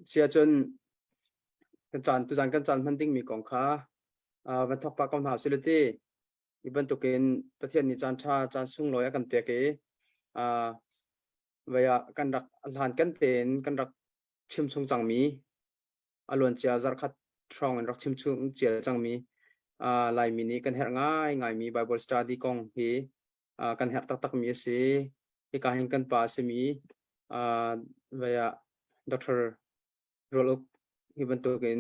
Siahcun kan caan tuzan kan caan hman dingmi kong kha van thawk pah ko hna usih ti. Hi bantukin Pathian nih caan ṭha caan sunglawi a kan pek i vei ah kan rak hlan kan tein kan rak chim chung cangmi a luancia zarhkhat hrawng in rak chim chung cia cangmi Laimi nih kan herh ngaingaimi Bible study kong hi kan herh taktakmi a si. Hika hin kan pa a simi vei ah Dr. Rual Uk hi bantukin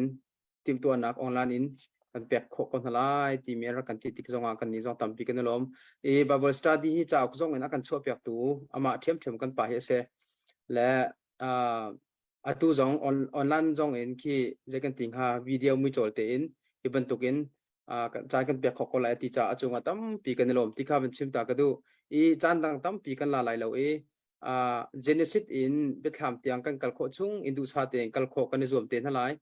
timhtuahnak online in kan pek khawh ko hna lai timi an rak kan ti tik zongah kan nih zong tampi kan i lawm. I Bible study hi cauk zong in a kan chuahpiaktu amah ṭhiamṭhiam kan pa hi a si. Le atu zong online zong in khi zei kan ti hnga video muicawl tein hi bantukin caan kan pek khawh ko lai ti caah a cungah tampi kan i lawm ti kha van chim ta ka duh. I caan dang tampi kan la lai lo i Genesis in biathlam tiang kan kal khawh chung in duhsah tein kal khawh kan i zuam te hna lai.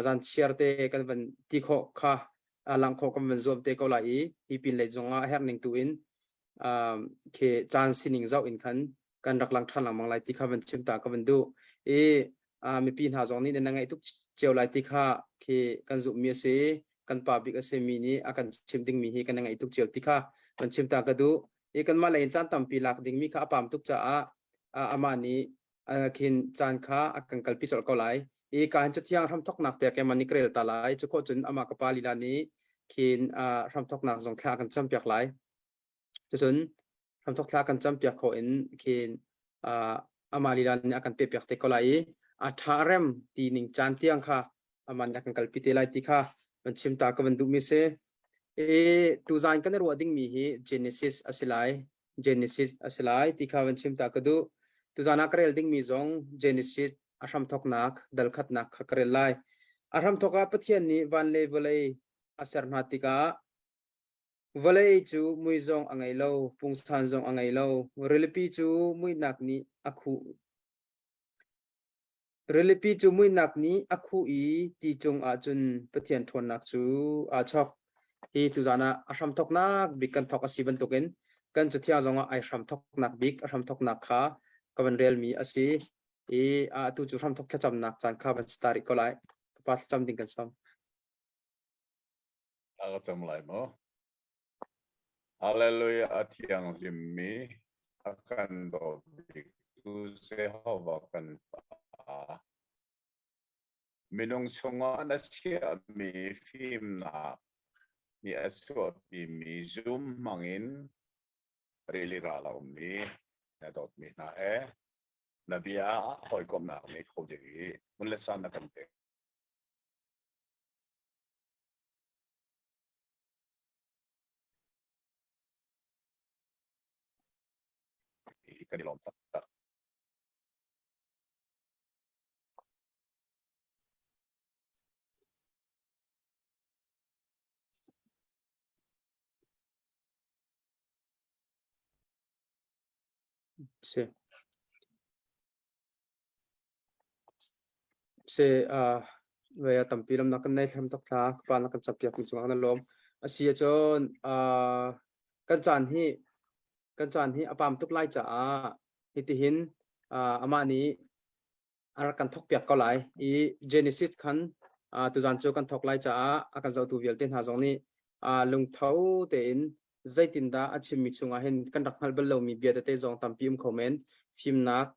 Zan chiar te kan van ti khawh kha lang khawh kan van zuam te ko lai i hi pin lei zongah a herh ning tu in khi caan sining zoh in khan kan rak lang ṭhan lengmang lai ti kha van chim ta ka van duh. I mipi hna zong nih nan ngaih tuk cio lai ti kha khi kan zumhmi a si. Kan pa bik a simi nih a kan chim dingmi hi kan ngaih tuk cio ti kha van chim ta ka duh. I kanmah lei in caan tampi lak dingmi kha a pam tuk caah amah nih khin caan kha a kan kalpi colh ko lai. I ka hin cathiang hramthoknak te keimah nih ka rel ta lai. Cu khawh cun amah ka pa lila nih khin hramthoknak zong thla kan campiak lai. Cucun hramthok thla kan campiak khawh in khin amah lila nih a kan pepiak te ko lai i a ṭha rem ti ning caan tiang kha amah nih a kan kalpi te lai ti kha van chim ta ka van duhmi si. I tuzan kan i ruah dingmi hi Genesis a si lai. Genesis a si lai ti kha van chim ta ka duh. Tuzan ah ka rel dingmi zong Genesis a hramthoknak dal khatnak kha ka rel lai. A hramthok ah Pathian nih van le vawlei a ser hna tikah vawlei cu mui zong a ngei lo, pungsan zong a ngei lo. Rilipi cu muihnak nih a khuh. Rilipi cu muihnak nih a khuh i ti cungah cun Pathian ṭhawnnak cu aa chawk. Hi tuzan ah a hramthawknak bik kan thawk a si bantukin kan Cathiang zongah ai hramthawknak bik a hramthawknak kha ka van relmi a si i atu cu hramthawk thlacamnak caan kha van start rih ko lai. Pa thlacam ding kan sawm. A ka cam lai maw? Hallelujah a thianghlimmi a kan daw biktu Jehovah kan Pa. Minung chungah na chiahmi fimnak nih a chuahpimi zum hmangin rili ral a ummi na dawtmi hna he na bia ah hawikomhnak ngei kho ding i hmun le caan na kan pek. Kan i lawm taktak. Si. Si ve tampi lamnak kan nei thlam tuk thla pa na kan capiak mi cungah na lawm. Asi ahcun kan caan hi kan caan hi a pam tuk lai caah hitihin amah nih a rak kan thawkpiak ko lai i Genesis khan tuzan cu kan thawk lai caah a kan zohtu vialte hna zong nih lungtho tein zeitindah a chimmi chungah hin kan rak hngalh bal lomi bia tete zong tampi um kho men fimnak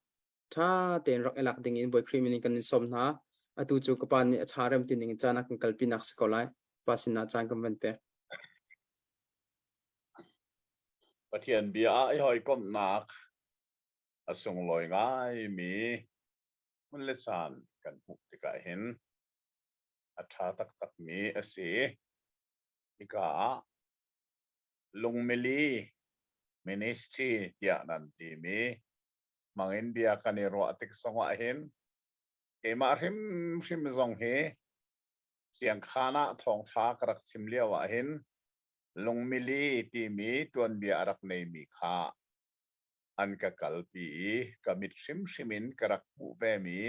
ṭha tein rak i lak ding in Bawi Khrih min in kan in sawm hna. Atu cu ka pa nih a ṭha rem ti ning in caan a kan kalpi nak si ko lai. Pa sinah caan kan van pek. Pathian bia ah i hawikomhnak a sunglawi ngaimi hmun le caan kan hmuh tikah hin a ṭha taktakmi a si. Hika ah lungmili ministry tiah nan timi hmangin bia kan i ruah tik zongah hin keimah hrimhrim zong hi siangkhan ah thawngṭha ka rak chim lio ah hin lungmili timi tuanbia a rak neimi kha an ka kalpi i ka mit hrimhrim in ka rak hmuh vemi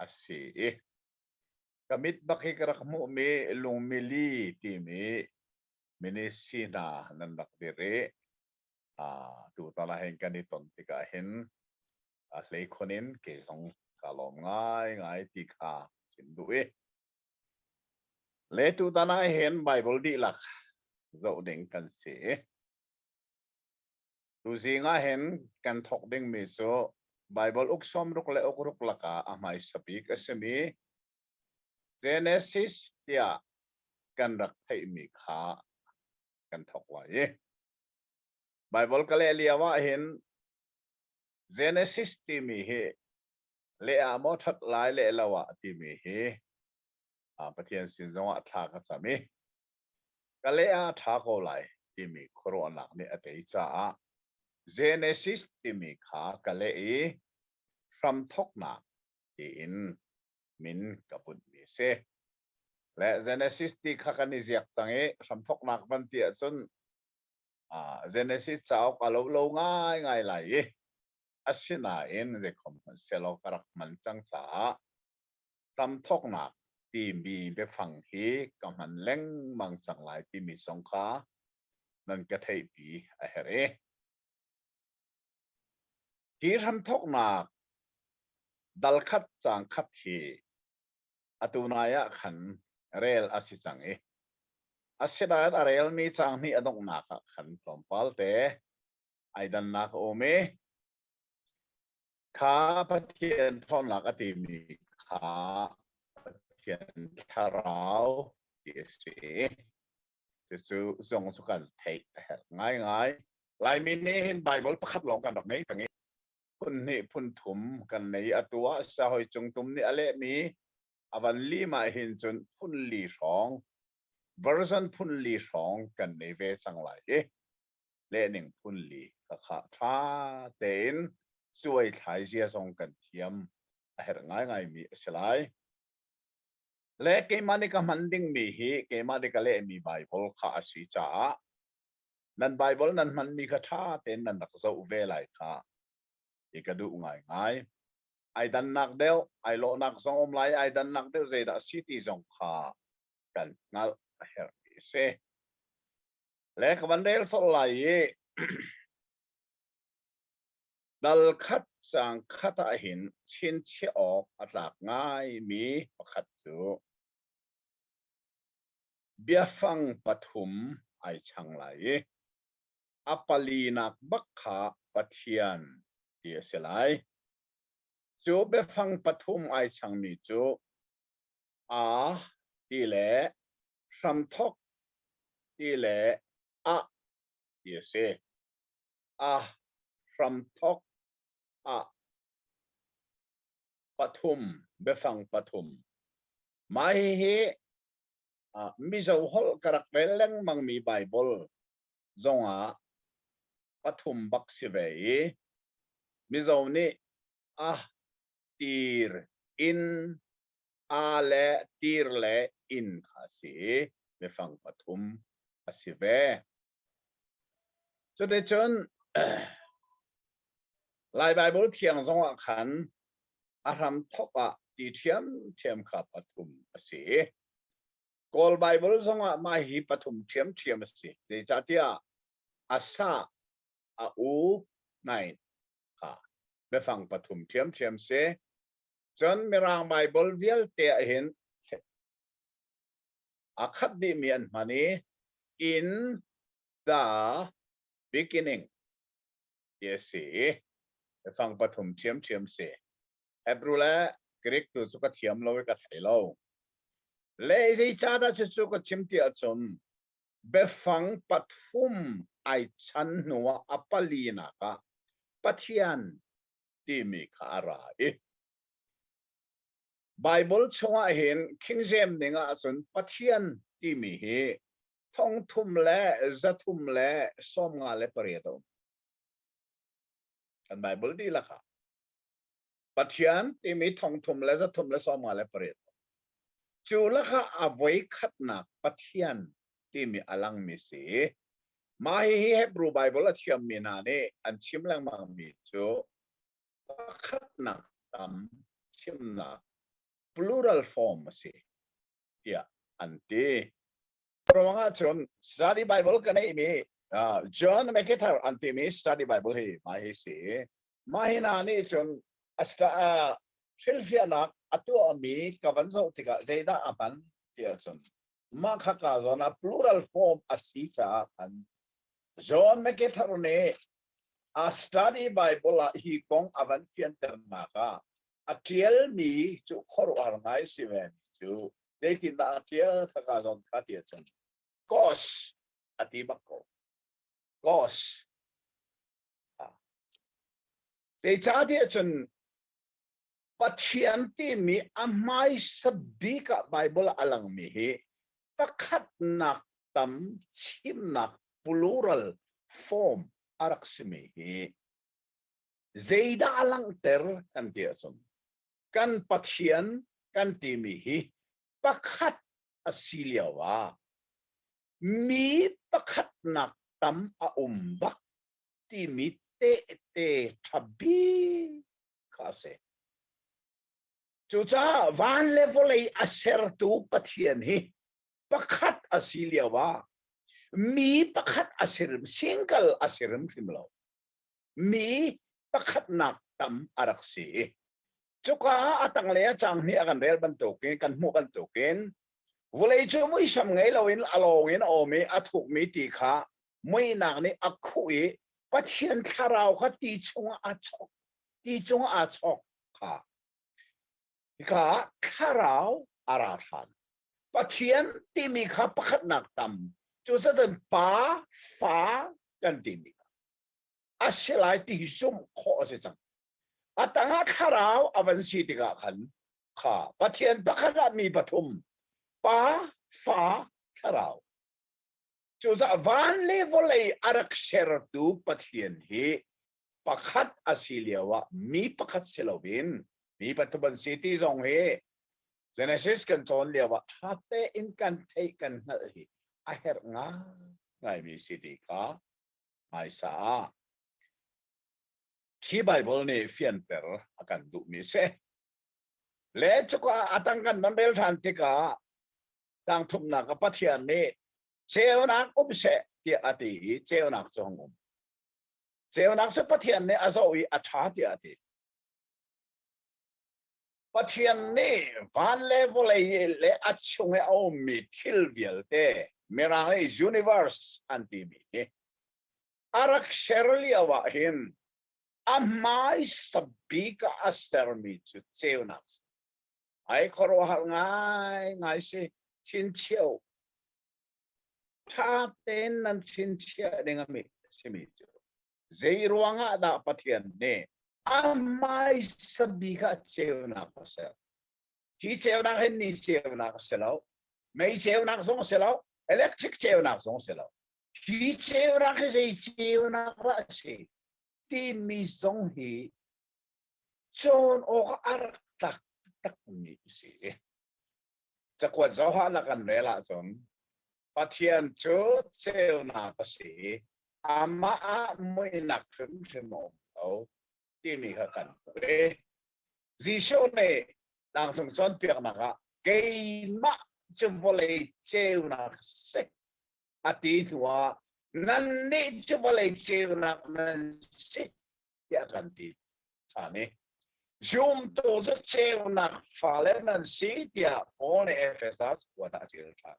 a si i ka mit bak hi ka rak hmuhmi lungmili timi ministry hna nan rak dir i tutan ah hin kan i ton tikah hin a hleikhun in kei zong Ka lawm ngaingai ti kha chim duh i. Le tutan ah hin Bible dihlak zoh ding kan si. Tuzing ah hin kan thawk dingmi cu Bible uk sawmruk le uk ruk lakah a hmaisa bik a simi Genesis tiah kan rak theihmi kha kan thawk lai i Bible ka leh lio ah hin Genesis timi hi leh ah maw ṭhat lai leh lo ah timi hi Pathian sin zongah thla ka cam i ka leh ah ṭha ko lai timi khuaruahnak nih a tei caah Genesis timi kha ka leh i hramthawknak tiin min ka bunhmi a si. Le Genesis ti kha kan i ziak cang i hramthawknak van ti ahcun Genesis cauk a lo lo ngaingai lai i asinain zeikhom hmanh selaw ka rak hman cang caah hramthawknak timi biafang hi ka hman lengmang cang lai timi zong kha nan ka theihpi a herh i hi hramthawknak dal khat caang khat hi atu nai ah khan rel a si cang i asinain a relmi caang hnih a donghnak ah khan tlawmpal te ai dannak a um i kha Pathian ṭhawnnak a timi kha Pathian thlarau ti a si. Cucu zong cu kan theih a herh ngaingai. Laimi nih hin Baibal pakhat lawng kan rak ngei peng i phun hnih phun thum kan nei. Atu ah Sahoi Cungtum nih a lehmi a van lim ah hin cun phun li hrawng version phun li hrawng kan nei ve cang lai i lehning phun li ka kha ṭha tein cuai thlai zia zong kan thiam a herh ngaingaimi a si lai. Le keimah nih ka hman dingmi hi keimah nih ka lehmi Baibal kha a si caah nan Baibal nan hmanmi kha ṭha tein nan rak zoh ve lai kha ti ka duh ngaingai. Ai dannak deuh, ai lawhnak zong um lai, ai dannak deuh zeidah a si ti zong kha kan hngalh a herhmi a si. Le ka van rel sawh lai i dal khat caang khat ah hin chinchiah awk a tlak ngaimi pakhat cu biafang pathum ai chang lai i a palinak bak kha Pathian ti a si lai. Cu biafang pathum ai changmi cu a ti le hramthok ti le a ti a si. A hramthok a pathum biafang pathum. Mah hihi Mizo holh ka rak rel lengmangmi Baibal zongah pathum bak si ve i Mizo nih a tir in a le tir le in kha a si i biafang pathum a si ve. Cuticun Lai Baibal thiang zongah khan a hramthok ah ti ṭhiamṭhiam kha pathum a si. Kawl Baibal zongah mah hi pathum ṭhiamṭhiam a si. Zeicahtiah a sa, a u, nai kha biafang pathum ṭhiamṭhiam si. Cun Mirang Baibal vialte ah hin a khat dihmi an hman i in the beginning ti a si i biafang pathum ṭhiamṭhiam si. Hebrew le Greek tu cu ka thiam lo i ka thei lo. Le zeicahdah cucu ka chim ti ahcun biafang pathum ai chan hnuah a palinak ah Pathian timi kha a ra i Bible chungah hin King James ning ahcun Pathian timi hi 3358 a um. Kan Bible dihlak ah Pathian timi 3358. Cu lakah a voi khatnak Pathian timi a langmi si. Mah hihi Hebrew Bible a thiammi hna nih an chim lengmangmi cu pakhatnak tam chimnak plural form a si tiah an ti. Ruang ahcun study Bible ka neihmi John MacArthur an timi study Bible hi mah hi si. Mah hi hna nih cun Hrilhfiahnak a tuahmi ka van zoh tikah zeidah a hman ti ahcun mah kha ka zawn ah plural form a si caah khan John MacArthur nih a study Bible ah hi kong a van fianternak ah a ṭialmi cu khuaruahhar ngai si ve mi cu zeitindah a ṭial kha ka zawn kha ti ahcun cause a ti bak ko. Cause. Zeicahtiah cun Pathian timi a hmaisa bik ah Bible ah a langmi hi pakhatnak tam chimnak plural form a rak simi hi zeidah a langhter kan ti ahcun kan Pathian kan timi hi pakhat a si lio ah mi pakhatnak tam a um bak timi tehte ṭha bik kha a si. Cucaah van le vawlei a sertu Pathian hi pakhat a si lio ah mi pakhat a si single a si hrimhrim lo. Mi pakhatnak tam a rak si i cuka ah a tanglei a cang hnih a kan rel bantukin kan hmuh bantukin vawlei cu muisam ngei loin a lawng in a um i a thukmi ti kha muihnak nih a khuh i Pathian thlarau kha ti chungah a chok ti cungah aa chok kha hika ah thlarau a ra ṭhan. Pathian timi kha pakhatnak tam cucun pa fa kan timi kha a si lai ti zumh khawh a si cang. A tangah thlarau a van si tikah khan kha Pathian pakhat ah mi pathum pa fa thlarau. Cucaah van le vawlei a rak sertu Pathian hi pakhat a si lioah mi pakhat si loin mi pathum an si ti zong hi Genesis kan cawn lioah ṭha tein kan theih kan hngalh hi a herh ngaingaimi si ti kha hmaisa ah khi Bible nih fianter a kan duhmi si. Le cuka a tang kan van rel ṭhan tikah Caang thumnak ah Pathian nih ceunak um seh tiah a ti i ceunak cu hung um. Ceunak cu Pathian nih a zoh i a ṭha tiah a ti. Pathian nih van le vawlei le a chung i a ummi thil vialte Mirang nih universe an timi hi a rak ser lio ah hin a hmaisa bik ah a sermi cu ceunak si. Ai khuaruahhar ngaingai si. Chinchiah ṭha tein nan chinchiah ding a simi cu zei ruangah dah Pathian nih a hmaisa bik ah ceunak a ser. Hi ceunak hi ni ceunak a si lo, mei ceunak zong a si lo, electric ceunak zong a si lo. Hi ceunak hi zei ceunak dah a si timi zong hi cawn awk a rak tlak takmi a si. Cakuat Johan a kan rel ahcun Pathian cu ceunak a si i amah ah muihnak hrimhrim a um lo timi kha kan hmuh i Jesuh nih tlangcung cawnpiaknak ah keimah cu vawlei ceunak si a ti hnuah nannih cu vawlei ceunak nan si tiah kan ti ṭhan i zumtu cu ceunak fale nan si tiah Paul nih Efesas kuat ah a ṭial ṭhan.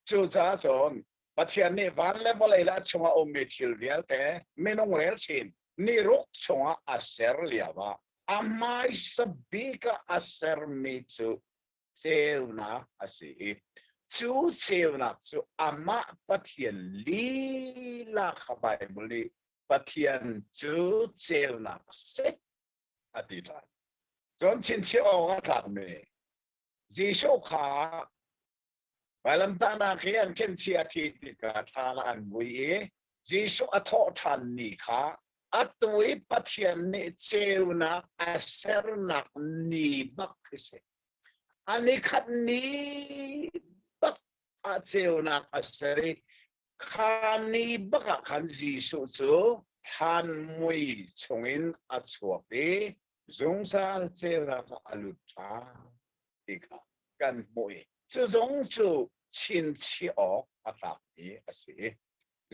Cucaah cun Pathian nih van le vawlei le a chungah ummi thil vialte minung rel chin ni ruk chungah a ser lioah a hmaisa bik ah a sermi cu ceunak a si i cu ceunak cu amah Pathian lila kha Baibal nih Pathian cu ceunak si a ti ṭhan. Cun chinchiah awk a tlakmi Jesuh kha vailamtahnak i an khenchih a thi tikah thlan ah an vui i Jesuh a thawh ṭhan ni kha atu i Pathian nih ceunak a sernak ni bak khi si. A nikhat ni bak ah ceunak a ser i Kha ni bak ah khan Jesuh cu thlan mui chungin a chuak i zungzal ceunak ah a lut ṭhan ti kha kan hmuh i cu zong cu chinchiah awk a tlakmi a si.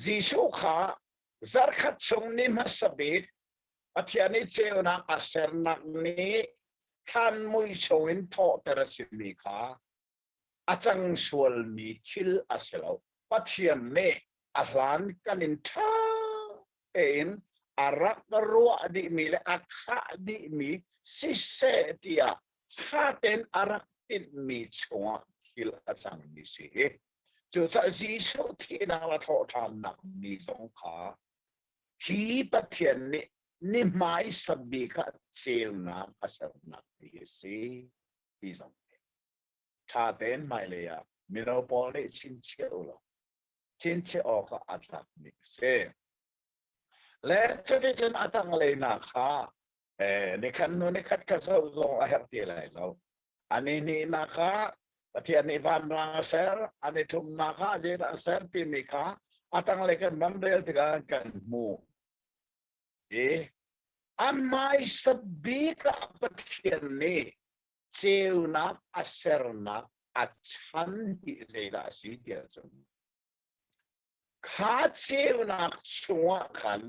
Jesuh kha zarhkhat chung ni hmasa bik Pathian i ceunak a sernak ni. Thlan mui chungin thawhter a simi kha a cang sualmi thil a si lo. Pathian nih a hlan kan in ṭha tein a rak ruah dihmi le a khah dihmi siseh tiah ṭha tein a rak tinhmi chungah thil a cangmi si. Cucaah Jesuh thihnak le thawhṭhannak ni zong kha hi Pathian nih ni hmaisa bik ah ceunak a sernak ti hi si ti zong ṭha tein hmailei ah mino pawl nih chinchiah u law chinchiah awkah aa tlakmi a si. Le cuticun a tanglei nak kha nikhat hnu nikhat kha zoh zong a herh ti lai lo. Ani hnihnak ah Pathian nih vanrang a ser, an i thumnak ah zeidah a ser timi kha a tanglei kan van rel tikah kan hmuh. I a hmaisa bik ah Pathian nih ceunak a sernak a chan hi zeidah a si ti ahcun kha ceunak chungah khan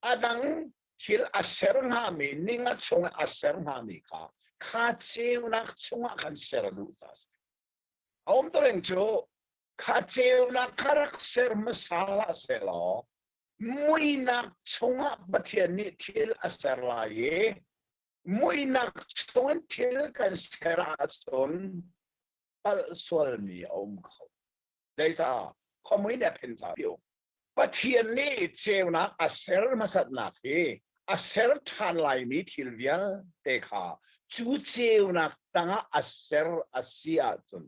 a dang thil a ser hngami ninga chung a ser hngami kha kha ceunak chungah khan ser a duh ca a si. A um turing cu kha ceunak kha rak ser hmasa hlah sehlaw muinak chungah Pathian nih thil a ser lai i muinak chungin thil kan ser ahcun palh sualmi a um kho. Zeicah? Khuamui nih a phen caah a um. Pathian nih ceunak a ser hmasatnak hi a ser ṭhan laimi thil vialte kha cu ceunak tangah a ser a si ahcun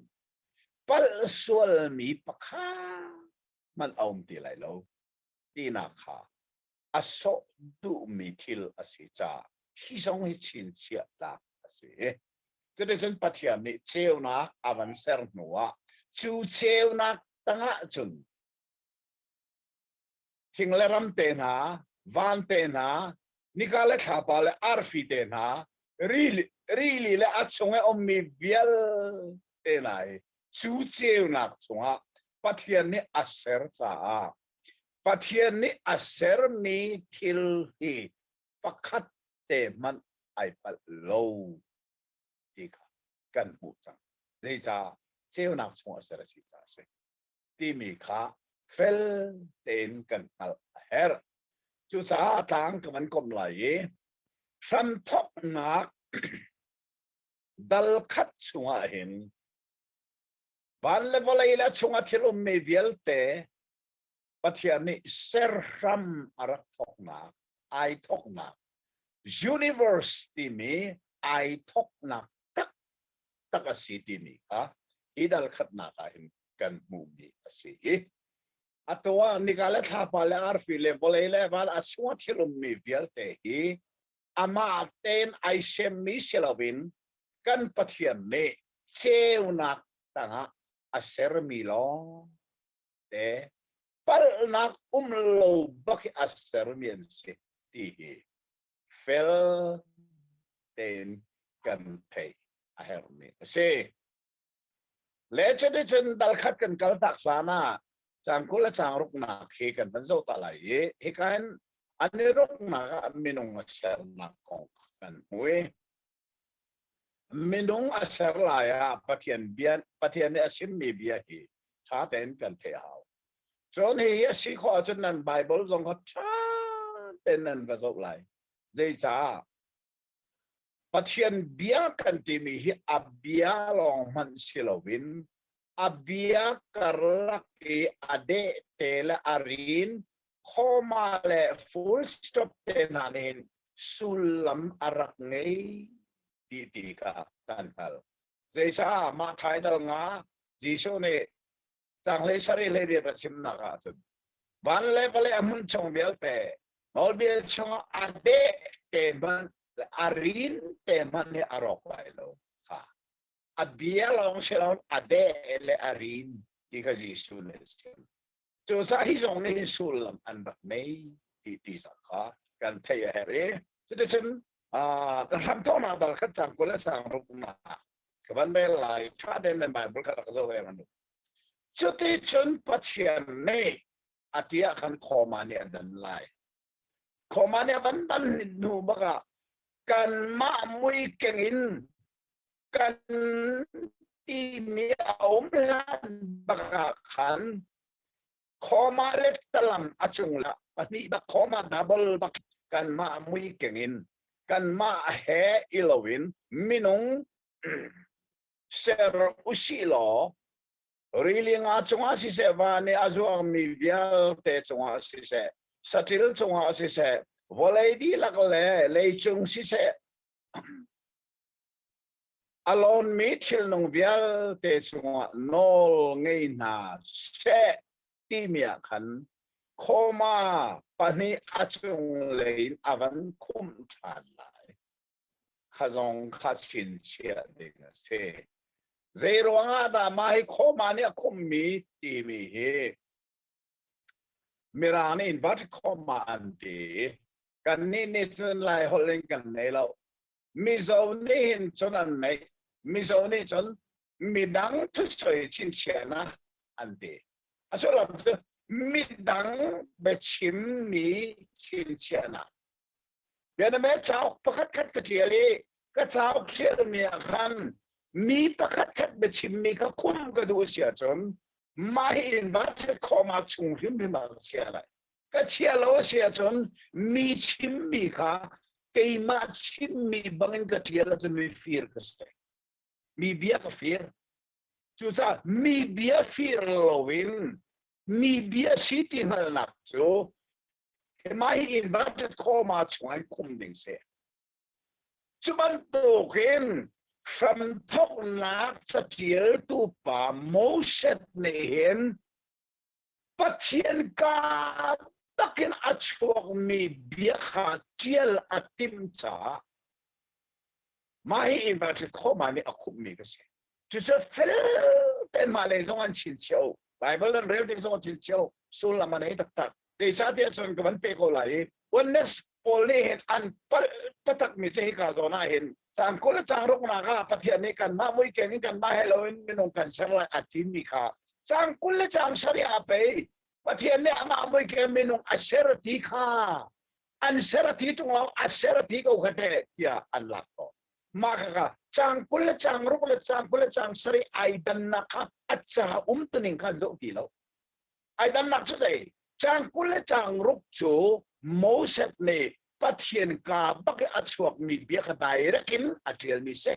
palh sualmi pakhat hmanh a um ti lai lo tinak kha a sawh duhmi thil a si caah hi zong hi chinchiah tlak a si. Cuticun Pathian nih ceunak a van ser hnuah cu ceunak tangah cun thing le ram te hna, van te hna, nika le thlapa le arfi te hna, rili le a chung i ummi vialte hna hi cu ceunak chungah Pathian nih a ser caah Pathian nih a sermi thil hi pakhat te hmanh ai palh lo ti kha kan hmuh cang. Zeicah ceunak chungah ser a si caah a si timi kha fel tein kan hngalh a herh. Cucaah tlang ka van komh lai i hramthawknak dal khat chungah hin van le vawlei le a chungah thil ummi vialte Pathian nih serhram a rak thawknak, ai thawknak, universe timi ai thawknak taktak a si timi kha hi dal khatnak ah hin kan hmuhmi a si i atu ah nika le thlapa le arfi le vawlei le van a chung thil ummi vialte hi amah tein ai semmi si loin kan Pathian nih ceunak tangah a sermi lawng te palhnak um lo bak hi a sermi an si ti hi fel tein kan theih a herhmi a si. Le cuticun dal khat kan kal tak hlan ah cang 20 le cang ruknak hi kan van zoh ta lai i hika hin an i ruknak ah minung a sernak kong kan hmu i Minung a ser lai ah Pathian bia Pathian nih a chimmi bia hi ṭha tein kan theih a hau. Cun hihi a si khawh ahcun nan Bible zong kha ṭha tein nan va zoh lai. Zeicah? Pathian bia kan timi hi a bia lawng hmanh si loin a bia karlak i a dehte le a rin comma le full stop te hna nih hin sullam a rak ngei ti ti kha kan hngal. Zeicah mah thaidal nga Jesuh nih cang hlei sarih 18 a chimnak ah cun van le vawlei a hmun chung vialte nawlbia chungah a deh te hmanh a rin te hmanh nih a rawk lai lo kha a bia lawng si lo a deh le a rin ti kha Jesuh nih a chim. Cucaah hi zong nih hin sullam an rak nei ti ti zong kha kan theih a herh i cuticun kan hramthawknak dal khat cang 20 le sang ruknak ka van rel lai ṭha tein nan Bible kha rak zoh ve man Cuticun Pathian nih a ti ah khan khawma nih a dan lai. Khawma nih a van dan hnu bakah. Kanmah mui keng in kan timi a um hlan bak ah khan comma le talam a cung la pahnih bak comma double bak kanmah mui keng in kanmah he i loin minung ser usih law rili nga cungah siseh van i a zuangmi vialte cungah siseh saṭil cungah siseh vawlei dihlak le leicung siseh a lawnmi thilnung vialte cungah nawl ngei hna seh timi ah khan comma pahnih a cunglei in a van khumh ṭhan lai. Kha zong kha chinchiah ding a si. Zei ruangah dah mah hi comma nih a khumhmi timi hi Mirang nih inverted comma an ti. Kannih nih cun Lai holh in kan nei lo. Mizo nih hin cun an neih. Mizo nih cun midang thusoi chinchiahnak an ti. A sullam cu midang biachimmi chinchiahnak. Bianame cauk pakhat khat ka ṭial i ka cauk ṭialmi ah khan mi pakhat khat biachimmi kha khum ka duh a si ahcun mah hi inverted comma chung hrimhrim ah ka chia lai. Ka chia lo a si ahcun mi chimmi kha keimah chimmi bangin ka ṭial ahcun mi fir ka si. Mi bia ka fir. Cucaah mi bia fir loin mi bia si ti hngalhnak cu mah hi inverted comma chungah in khum ding si. Cu bantukin hramthawknak caṭialtu pa Moses nih hin Pathian kaa takin a chuakmi bia kha ṭial a timh caah mah hi inverted comma nih a khumhmi ka si. Cucu fel tein mah lei zong an chinchiah u. Bible an rel tik zong an chinchiah u. Sullam a nei taktak. Zeicahtiah cun ka van pe ko lai i oneness pawl nih hin an palh taktakmi cu hika zawn ah hin cang 20 le cang ruknak ah Pathian nih kanmah muikeng in kanmah he loin minung kan ser lai a timi kha cang 20 le cang sarih ah pei Pathian nih amah muikeng minung a ser ti kha an ser ti ṭung lo a ser ti ko kha teh tiah an lak ko. Mah kha cang 20 le cang ruk le cang 20 le cang sarih ai dannak kha a ca umtuning kha an zoh ti lo. Ai dannak cu zei? Cang 20 le cang ruk cu Moses nih Pathian ka bak i a chuakmi bia kha direct in a ṭialmi si.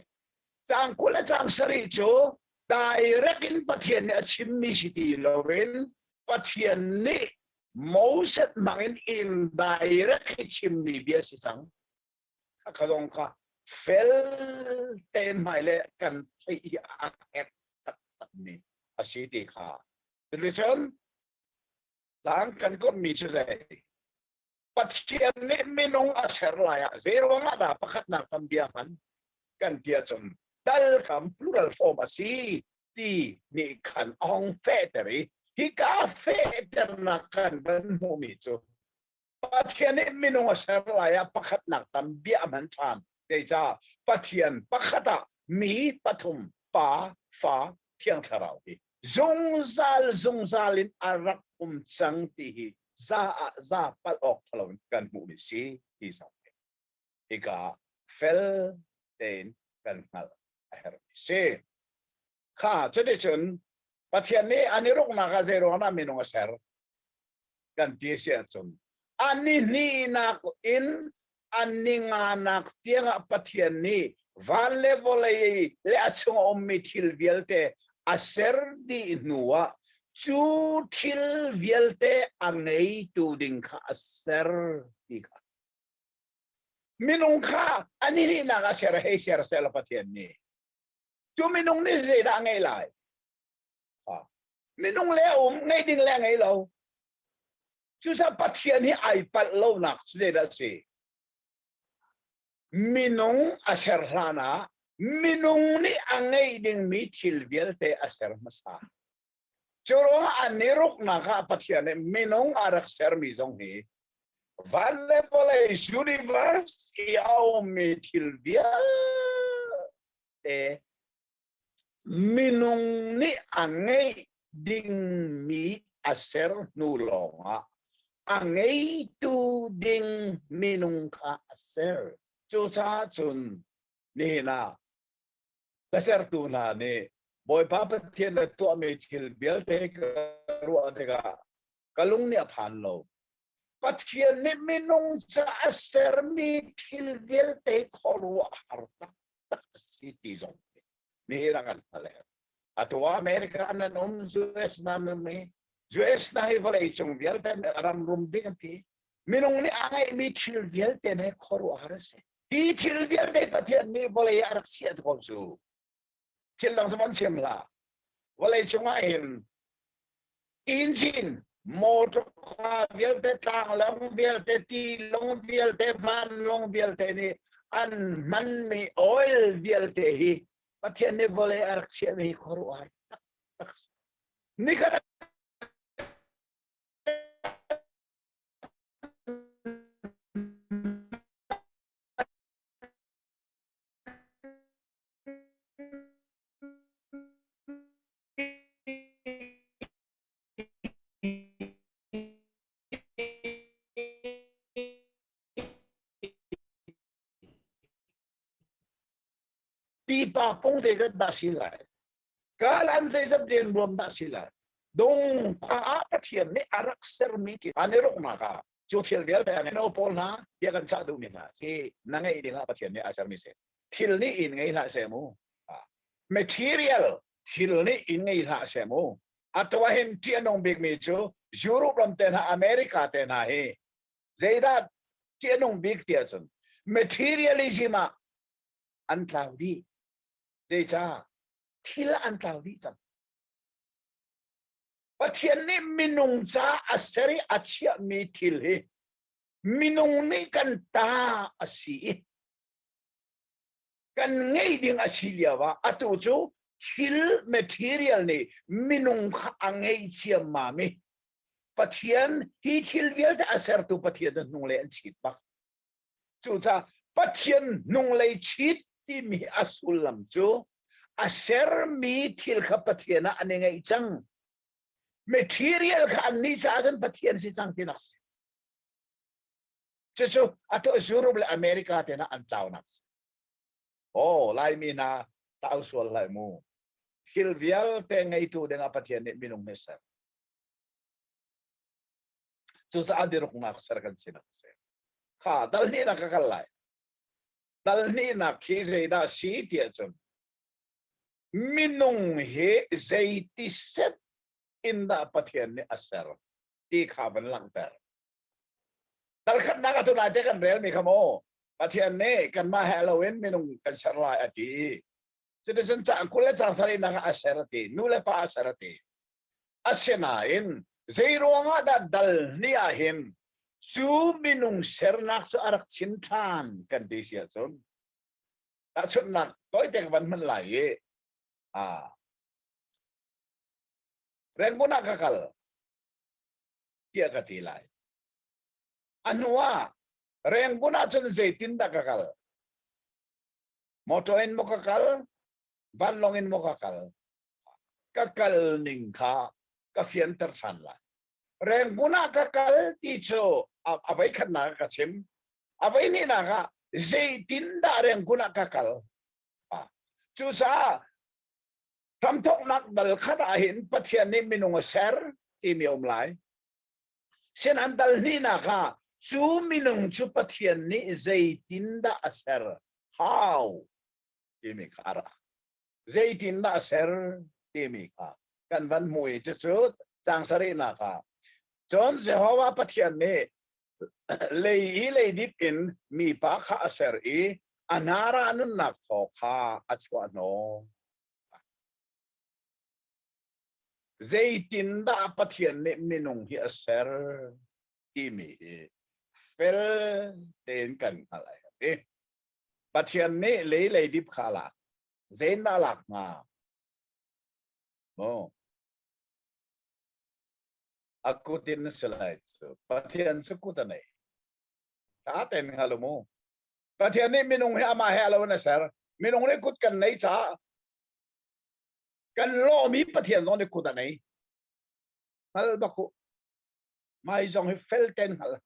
Cang 20 le cang sarih cu direct in Pathian nih a chimmi si ti loin Pathian nih Moses hmangin indirect i chimmi bia si cang. Kha zong kha fel tein hmai le kan theih hi a herh taktakmi a si ti kha. Cuticun tlang kan komhmi cu zei? Pathian nih minung a ser lai ah zei ruangah dah pakhatnak tam bia hman kan ti ahcun dal kam plural form a si ti nih khan a hong fehter i hika fehternak kan van hmuhmi cu Pathian nih minung a ser lai ah pakhatnak tam bia a hman ṭhan. Zeicah Pathian pakhat ah mi pathum Pa, Fa, Thiang Thlarau hi zungzal zungzal in a rak um cang ti hi za ah za palh awk ṭhalo in kan hmuhmi si ti zong hi hika fel tein kan hngalh a herhmi si. Kha cuticun Pathian nih an i ruknak ah zei ruangah minung a ser kan ti si ahcun a ni hnihnak in a ni nganak tiangah Pathian nih van le vawlei le a chung a ummi thil vialte a ser dih hnuah cu thil vialte a ngeitu ding kha a ser ti kha minung kha a ni hnihnak a ser hei ser seh Pathian nih cu minung nih zeidah a ngeih lai minung le um ngeih ding le ngei lo cucaah Pathian hi ai palh lonak cu zeidah a si minung a ser hlan ah minung nih a ngeih dingmi thil vialte a ser hmasa cu ruangah an i ruknak ah Pathian nih minung a rak sermi zong hi van le vawlei universe i a ummi thil vialte minung nih a ngeih dingmi a ser hnu lawngah a ngeitu ding minung kha a ser. Cucaah cun nihin ah ka sertu hna nih Bawipa Pathian le tuahmi thil vialte ka ruah tikah ka lung nih a phan lo. Pathian nih minung ca a sermi thil vialte khuaruahhar taktak a si ti zong nihin ah kan hngalh. Atu ah America nan um, US nan um i US na hi vawlei cung vialte ram rum ding an ti. Minung nih a ngeihmi thil vialte ne khuaruahhar a si. Hi thil vialte Pathian nih vawlei ah a rak chiah ko cu. Thil dang cu van chim hlah. Vawlei cungah hin engine, motor vialte, tlanglawng vialte, tilawng vialte, vanlawng vialte nih an hmanmi oil vialte hi Pathian nih vawlei a rak chiahmi hi khuaruahhar taktak. Nikhat Pipa pung zeizat dah si lai? Kalan zeizat rianruam dah si lai? Dong khua ah Pathian nih a rak sermi ti an i ruknak ah cu thil vialte a no pawl hna bia kan cah duhmi hna hi na ngeih ding ah Pathian nih a sermi si. Thil nih in ngei hlah seh mu. Material thil nih in ngei hlah seh mu. Atu ah hin ṭih a nung bikmi cu Europe ram te hna America te hna hi zeidah ṭih a nung bik ti ahcun materialism ah an tlau dih. Zeicah? Thil an tlau dih cang. Pathian nih minung ca a ser i a chiahmi thil hi minung nih kan ta a si i kan ngeih ding a si lio ah atu cu thil material nih minung kha a ngeih ciammam i Pathian hi thil vialte a sertu Pathian cu hnunglei an chit bak. Cucaah Pathian hnunglei chit timi a sullam cu a sermi thil kha Pathian ah an i ngeih cang. Material kha annih caah cun Pathian si cang tinak si. Cucu atu Europe le America te hna an tlaunak si. Oh, Laimi hna tlau sual hlah mu. Thil vialte ngeitu dingah Pathian nih minung hi ser. Cucaah diruknak ser kan sinak a si. Kha dal hnihnak ka kal lai. Dal hnihnak khi zeidah si tiah cun minung hi zeiti set in dah Pathian nih a ser ti kha van langhter. Dal khatnak atu nai te kan relmi kha maw Pathian nih kanmah he loin minung kan ser lai a ti. Cuticun caang 20 le caang sarihnak ah a ser a ti. Nu le pa a ser a ti. Asinain zeiruangah dah dal hnih ah hin cu minung sernak cu a rak chim ṭhan kan ti si ahcun tahchunhnak tawite ka van hman lai i ah Rangoon ah ka kal tiah ka ti lai. A hnu ah Rangoon ah cun zeitindah ka kal? Motor in maw ka kal? Vanlawng in maw ka kal? Ka kal ning kha ka fianter ṭhan lai. Rangoon ah ka kal ti cu a voi khatnak ah ka chim. A voi hnihnak ah zeitindah Rangoon ah ka kal? Cucaah hramthawknak dal khat ah hin Pathian nih minung a ser timi a um lai. Sinan dal hnihnak ah cu minung cu Pathian nih zeitindah a ser? How? timi kha a ra. Zeitindah a ser timi kha kan van hmu i cucu caang sarihnak ah cun Jehovah Pathian nih lei i leidip in mipa kha a ser i a hnar ah nunnak thaw kha a chuah hnawh. Zeitindah Pathian nih minung hi a ser timi hi fel tein kan hngalh a herh i Pathian nih lei leidip kha a lak. Zeitindah a lak hnga? Maw? A kut in a si lai cu. Pathian cu kut a nei. Ta tein hngal u mu. Pathian nih minung hi amah he alo in a ser. Minung nih kut kan nei caah kan lawmi Pathian zong nih kut a nei. Hngal bak u. Mai zong hi fel ten hngal.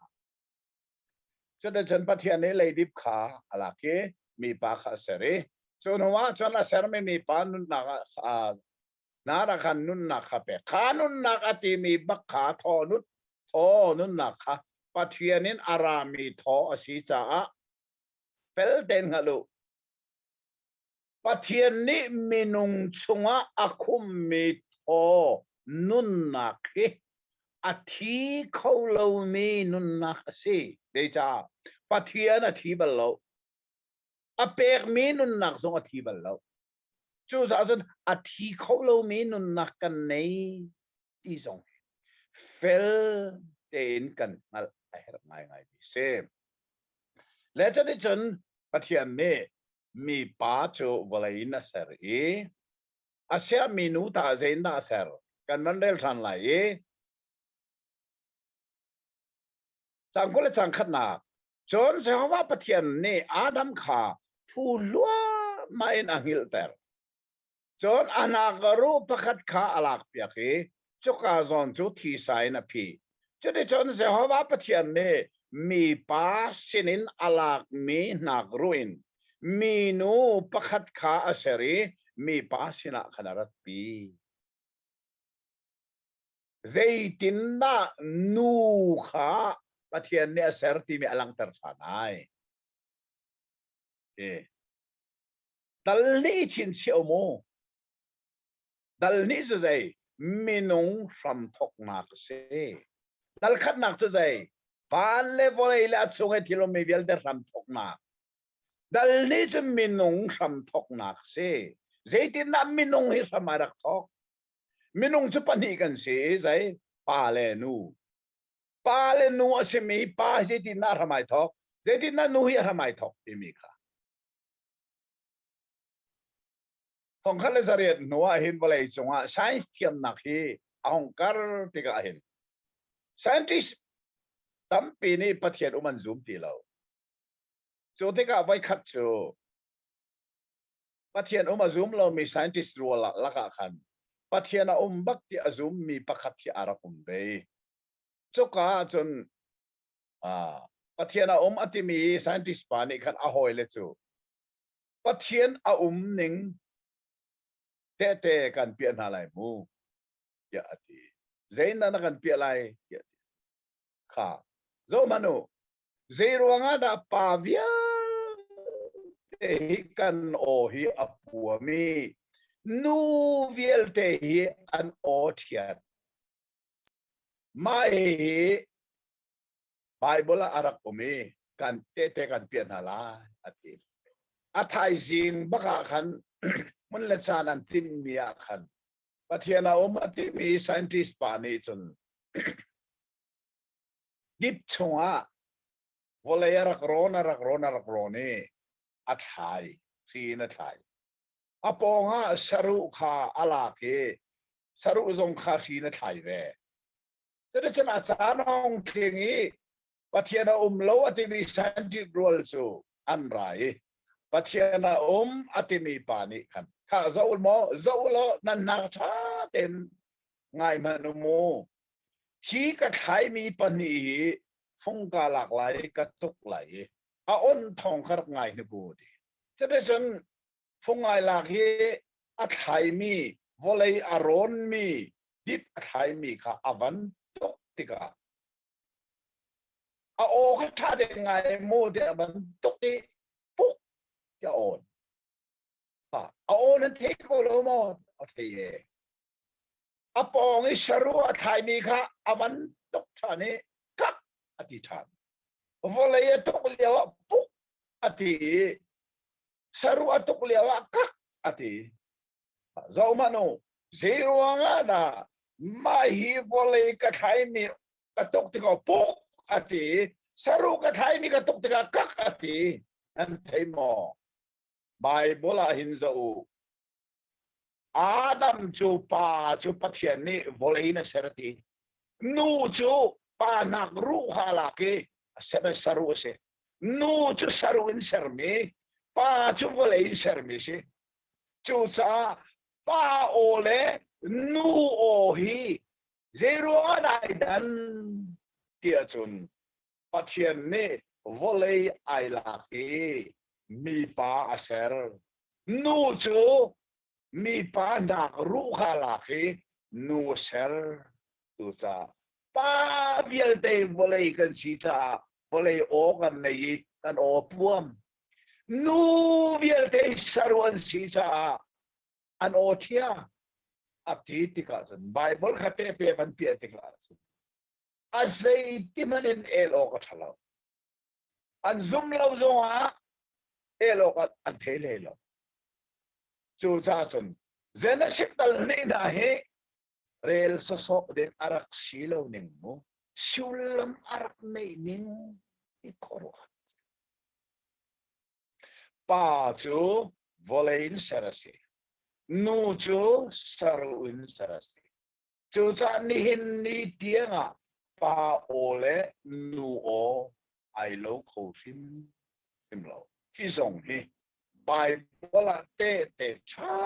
Cuticun Pathian nih leidip kha a lak i mipa kha a ser i cu hnuah cun a sermi mipa nunnak ah hna ah khan nunnak kha pek. Kha nunnak a timi bak kha thaw nut thaw nunnak kha Pathian in a rami thaw a si caah fel tein hngalh u. Pathian nih minung chungah a khummi thaw nunnak hi a thi kho lomi nunnak a si. Zeicah? Pathian a thi bal lo. A pekmi nunnak zong a thi bal lo. Cucaah cun a thi kho lomi nunnak kan nei ti zong hi fel tein kan hngalh a herh ngaingai mi si. Le cuticun Pathian nih mipa cu vawlei in a ser i a siahmi nu tah zeiindah a ser? Kan van rel ṭhan lai i cang 20 le cang khatnak. Cun Jehovah Pathian nih Adam kha phu hluahmah in a hngilhter. Cun a hnak ruh pakhat kha a lakpiak i cuka zawn cu thisa in a phih. Cuticun Jehovah Pathian nih mipa sinin a lakmi hnakruh in minu pakhat kha a ser i mipa sinah khan a ratpi. Zeitindah nu kha Pathian nih a ser timi a langhter ṭhan ai. E. Dal nih chinchiah mu. Dal nih cu zei? Minung hramthawknak a si. Dal khatnak cu zei? Van le vawlei le a chung i thil ummi vialte hramthawknak. Dal nih cu minung hramthawknak a si. Zeitindah minung hi hram a rak thawk? Minung cu pahnih kan si i zei? Pa le nu. Pa le nu a simi pa zeitindah hram ai thawk? Zeitindah nu hi hram ai thawk timi kha. 1800 hnu ah hin vawlei cungah science thiamnak hi a hung kar tikah hin scientist tampi nih Pathian um an zum ti lo. Cu tikah voikhat cu Pathian um a zum lomi scientist rual lakah khan Pathian a um bak ti a zummi pakhat hi a rak um ve. Cuka ahcun Pathian a um a timi scientist pa nih khan a hawile cu Pathian a um ning tehte kan piah hna lai mu tiah a ti. Zeidah na kan piah lai tiah a ti. Kha zoh hmanh u zei ruangah dah pa vialte hi kan aw hi a puam i nu vialte hi an aw ṭhiat. Mah hihi Baibal ah a rak um i kan tehte kan piah hna lai a ti. A thaizing bak ah khan hmun le caan an tinhmi ah khan Pathian a um a timi scientist pa nih cun dip chungah vawlei a rak rawn a rak rawn a rak rawn i a thlai hri in a thlai. A pawngah saruh kha a lak i saruh zong kha hri in a thlai ve. Cuticun a caan a hung tling i Pathian a um lo a timi scientist rual cu an ra i Pathian a um a timi pa nih khan kha zoh maw zoh law nan hnak ṭha tein ngai hmanh u mu. Hi ka thlaimi pahnih hi fung ka lak lai ka tuk lai i a on thawng kha rak ngai hnik u ti. Cuticun fung ai lak i a thlaimi vawlei a rawnmi dip a thlaimi kha a van tuk tikah a aw kha ṭha deng ngai mu tiah a van tuk i puk tiah a awn. A aw nan thei ko lo maw? A thei e. A pawng i saru a thlaimi kha a van tuk ṭhan i kak a ti ṭhan. Vawlei a tuk lio ah puk a ti i saru a tuk lio ah kak a ti. Zohhmanh u, zei ruangah dah mah hi vawlei ka thlaimi ka tuk tikah puk a ti, saru ka thlaimi ka tuk tikah kak a ti. Nan thei maw? Bible ah hin zoh u. Adam cu pa cu Pathian nih vawlei in a ser ti. Nu cu pa nak ruh kha a lak i a ser i saruh a si. Nu cu saruh in sermi, pa cu vawlei in sermi si. Cucaah pa aw le nu aw hi zei ruangah dah ai dan tiah cun Pathian nih vawlei ai lak i mipa a ser. Nu cu mipa hnak ruh kha lak i nu a ser. Cucaah pa vialte vawlei kan si caah vawlei aw kan nei i kan aw puam. Nu vialte saru an si caah an aw ṭhia a ti tikah cun Baibal kha tehpe van piah tikah cun a zeiti hmanh in el awk a ṭha lo. An zum lo zongah el awk an thei hlei lo. Cucaah cun Genesis dal hnih hna hi rel sawsawh ding a rak si lo ning mu sullam a rak neih ning i khuaruah. Pa cu vawlei in ser a si. Nu cu saru in ser a si. Cucaah nihin ni tiangah pa aw le nu aw ai lo kho hrimhrim lo. Hi zong hi Baibal ah tehte ṭha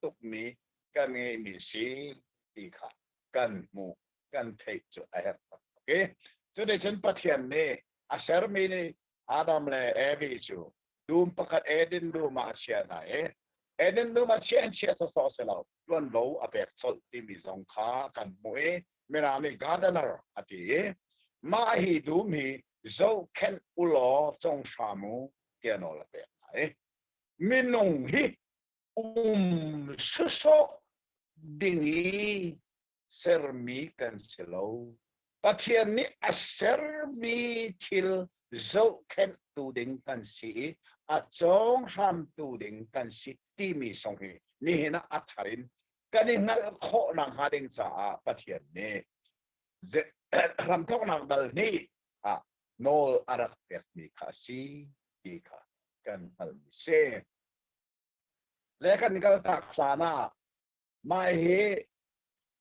tukmi kan ngeihmi si ti kha kan hmuh kan theih cu a herh taktak i cuticun Pathian nih a sermi nih Adam le Evi cu dum pakhat Eden dum ah a chiah hna i Eden dum ah chiah in chiah sawsawh si lo tuanvo a pek colh timi zong kha kan hmuh i Mirang nih gardener a ti i mah hi dum hi zohkhenh ulaw cong hram u tiah nawl a pek hna i minung hi um sawsawh ding i sermi kan si lo. Pathian nih a sermi thil zohkhenhtu ding kan si i a cawng hramtu ding kan si timi zong hi nihin ah a thar in kan i hngalh khawh nakhnga ding caah Pathian nih hramthawknak dal hnih ah nawl a rak pekmi kha a si ti kha kan hngalhmi si. Le kan kaltak hlan ah Mah hi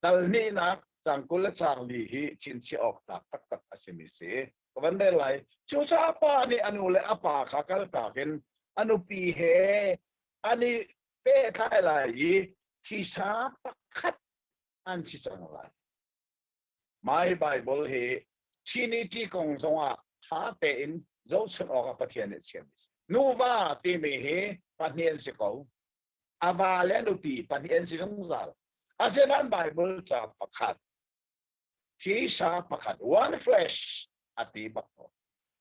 dal hnihnak cang 20 le cang li hi chinchiah awk tlak taktak a simi si. Ka van rel lai. Cucaah pa nih a nu le a pa kha kaltak in a nupi he an i pehtlai lai i thisa pakhat an si cang lai. Mai Bible hi Trinity kong zongah ṭha tein zohchunh awkah Pathian nih chiahmi si. Nuva timi hi pahnih an si ko. A va le nupi pahnih an si zungzal. Asinain Bible ca pakhat, thisa pakhat, one flesh a ti bak ko.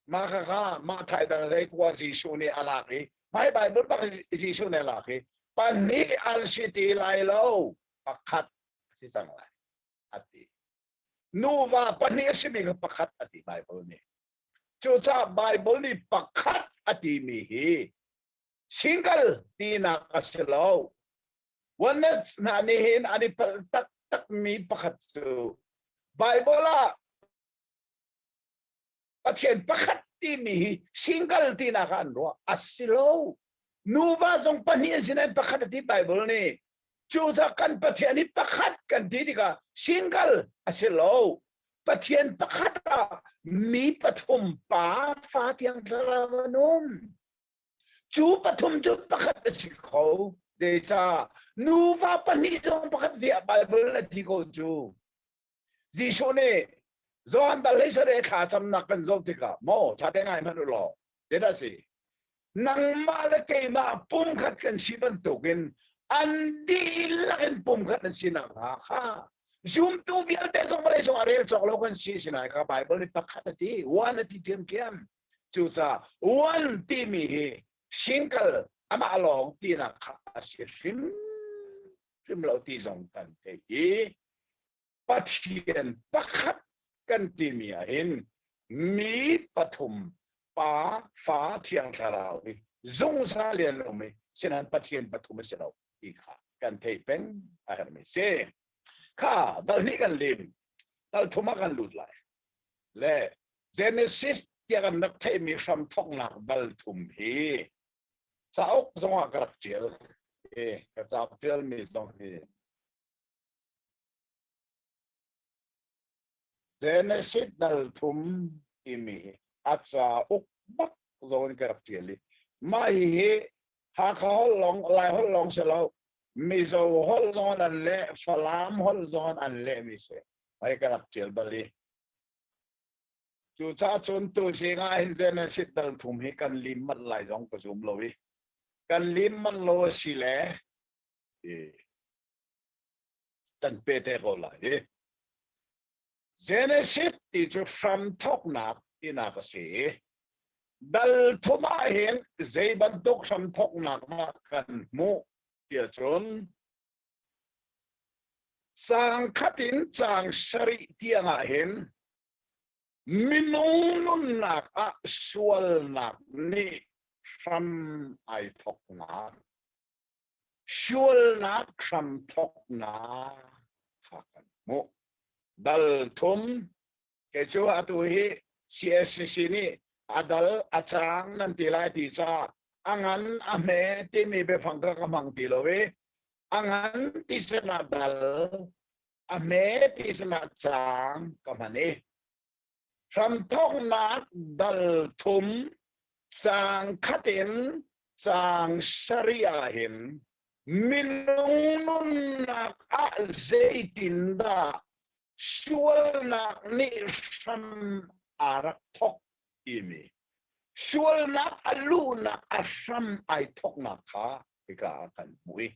Mah kha mah thai dal hlei kua Jesuh nih a lak i mai Bible bak Jesuh nih a lak i pahnih an si ti lai lo pakhat a si cang lai a ti. Nuva pahnih a simi kha pakhat a ti Bible nih. Cucaah Bible nih pakhat a timi hi Single tinak a si lo. Oneness hna nih hin an i palh taktakmi pakhat cu Bible ah Pathian pakhat timi hi single tinak ah an ruah. A si lo. Nuva zong pahnih an si nain pakhat a ti Bible nih. Cucaah kan Pathian hi pakhat kan ti tikah single a si lo. Pathian pakhat ah mi pathum pa fa tiang thlarau an um. Cu pathum cu pakhat a si kho. Zeicah nuva pahnih zong pakhat tiah Baibal a ti ko cu. Jesuh nih Johan dal hlei sarih thla camnak kan zoh tikah maw ṭha te ngai hmanh u law zeidah a si? Nangmah le keimah pumkhat kan si bantukin an dihlak in pumkhat an si nakhnga kha zumtu vialte zong vawlei cung ah rel cawk lo kan si sinai kha Baibal nih pakhat a ti, one a ti ṭhiamṭhiam. Cucaah one timi hi single amah lawng tinak kha a si hrim hrim lo ti zong kan theih i Pathian pakhat kan timi ah hin mi pathum Pa, Fa, Thiang Thlarau hi zungzal in an um i sinain Pathian pathum a si lo ti kha kan theih peng a herhmi si. Kha dal hnih kan lim, dal thum ah kan lut lai. Le Genesis tiah kan rak theihmi hramthawknak dal thum hi cauk zongah ka rak ṭial. I ka cauk ṭialmi zong hi Genesis dal thum timi hi a cauk bak zong in ka rak ṭial i mah hihi Hakha holh lawng, Lai holh lawng si lo, Mizo holh zong in an leh, Falam holh zong in an lehmi si. Hei ka rak ṭial bal i. Cucaah cun tuzing ah hin Genesis dal thum hi kan lim manh lai zong ka zum lo i kan lim manh lo a si le kan pe te ko lai i Genesis ti cu hramthawknak tinak a si i dal thum ah hin zei bantuk hramthawknak dah kan hmuh tiah cun Caang khat in caang sarih tiangah hin minung nunnak ah sualnak nih hram ai thawknak, sualnak hram thawknak kha kan hmuh. Dal thum kei cu atu hi CSCC nih a dal a caang nan ti lai ti caah a ngan a hme timi biafang kha ka hmang ti lo i a ngan ti sinah dal a hme ti sinah caang ka hman i hramthawknak dal thum caang khat in caang sarih ah hin minung nunnak ah zeitindah sualnak nih hram aa rak thawk timi sualnak a luhnak a hram ai thawknak kha hika ah kan hmuh i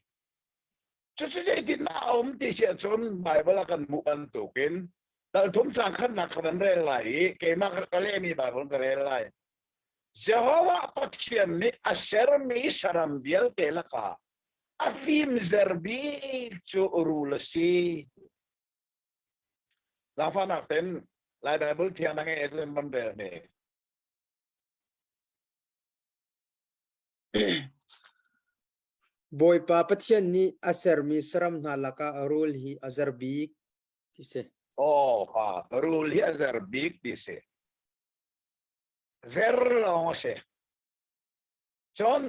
cucu zeitindah a um ti si ahcun Baibal ah kan hmuh bantukin dal thum caang khatnak ka van rel lai i keimah ka lehmi Baibal ka rel lai. Jehovah Pathian nih a sermi saram vialte lakah a fimzer bik cu rul a si. Zaangfahnak ten Lai Bible thiang na ngei cun van rel ne. Bawipa Pathian nih a sermi saram hna lakah rul hi a zer bik ti si. Oh, ha, rul hi a zer bik ti si. Zer lawng a si. Cun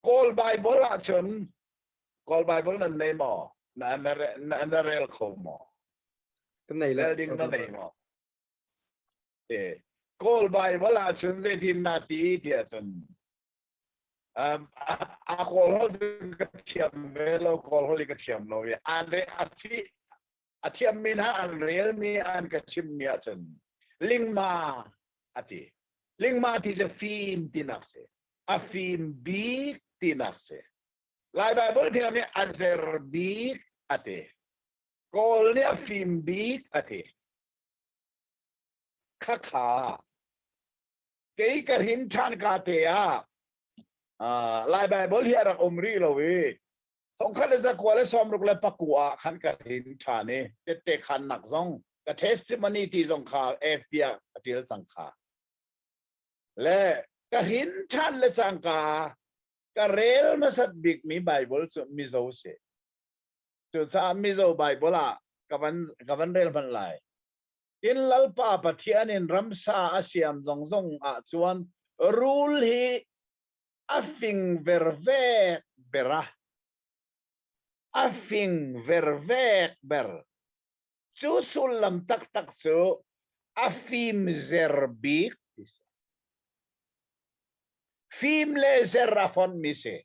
Kawl Bible ahcun Kawl Bible nan nei maw? Na na na rel kho maw? Kan nei lo. Rel ding na nei maw? Eh, Kawl Bible ahcun zeitin na ti ti ahcun um, a Kawl holh ka thiam ve lo, Kawl holh ka thiam lo i an re a thi a thiammi hna an relmi an ka chimmi ahcun lingma a ti. Lingma ti cu fim tinak si. A fim bik tinak si. Lai Bible thiam nih a zer bik a ti. Kawl nih a fim bik a ti. Khakha kei ka hrin ṭhan ka te ah Lai Bible hi a rak um rih lo i thongkhat le zakua le sawmruk le pakua ah khan ka hrin ṭhan i tette khannak zong ka testimony ti zong kha FB ah ka ṭial cang kha. Le ka hrin ṭhan le cangka ka rel hmasat bikmi Bible cu Mizo si. Cucaah Mizo Bible ah ka van ka van rel hmanh lai. Tin Lalpa Pathian in ramsa a siam zongzong ah cun rul hi a fing vervek ber a a fing vervek ber. Cu sullam taktak cu a fim zer bik ti si. Fim le zer a fonmi si.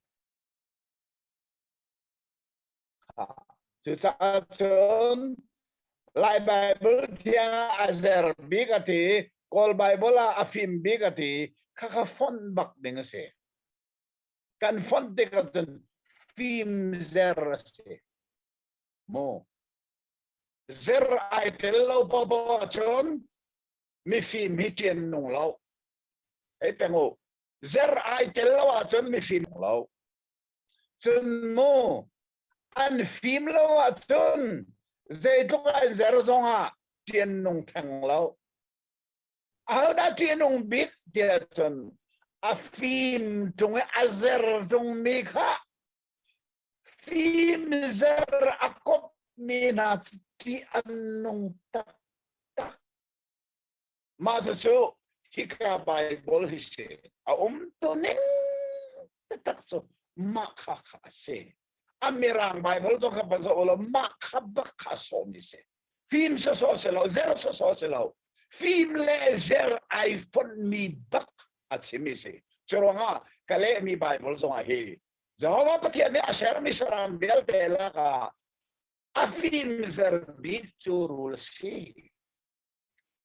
Cucaah cun Lai Bible thiang ah a zer bik a ti, Kawl Bible ah a fim bik a ti, khakha fonh bak ding a si. Kan fonh tikah cun fim zer a si. Mu. Zer ai tel lo popo ahcun mifim hi ṭian nung lo. Hei teng u. Zer ai tel lo ahcun mifim lo. Cun mu an fim lo ahcun zeitluk an zer zongah ṭian nung theng lo. Ahodah ṭihnung bik tiah cun a fim ṭung i a zer ṭungmi kha fim zer a kopmi hna ṭih an nung taktak. Mah cucu hika Bible hi si. A um tu ning taktak cu mah kha kha a si. A mirang Bible zong kha va zoh law mah kha bak kha sawmi si. Fim sawsawh si lo, zer sawsawh si lo. Fim le zer ai fonhmi bak a chimi si. Curuangah ka lehmi Bible zongah hi Jehovah Pathian nih a sermi saram vialte lakah a fimzer bik cu rul si.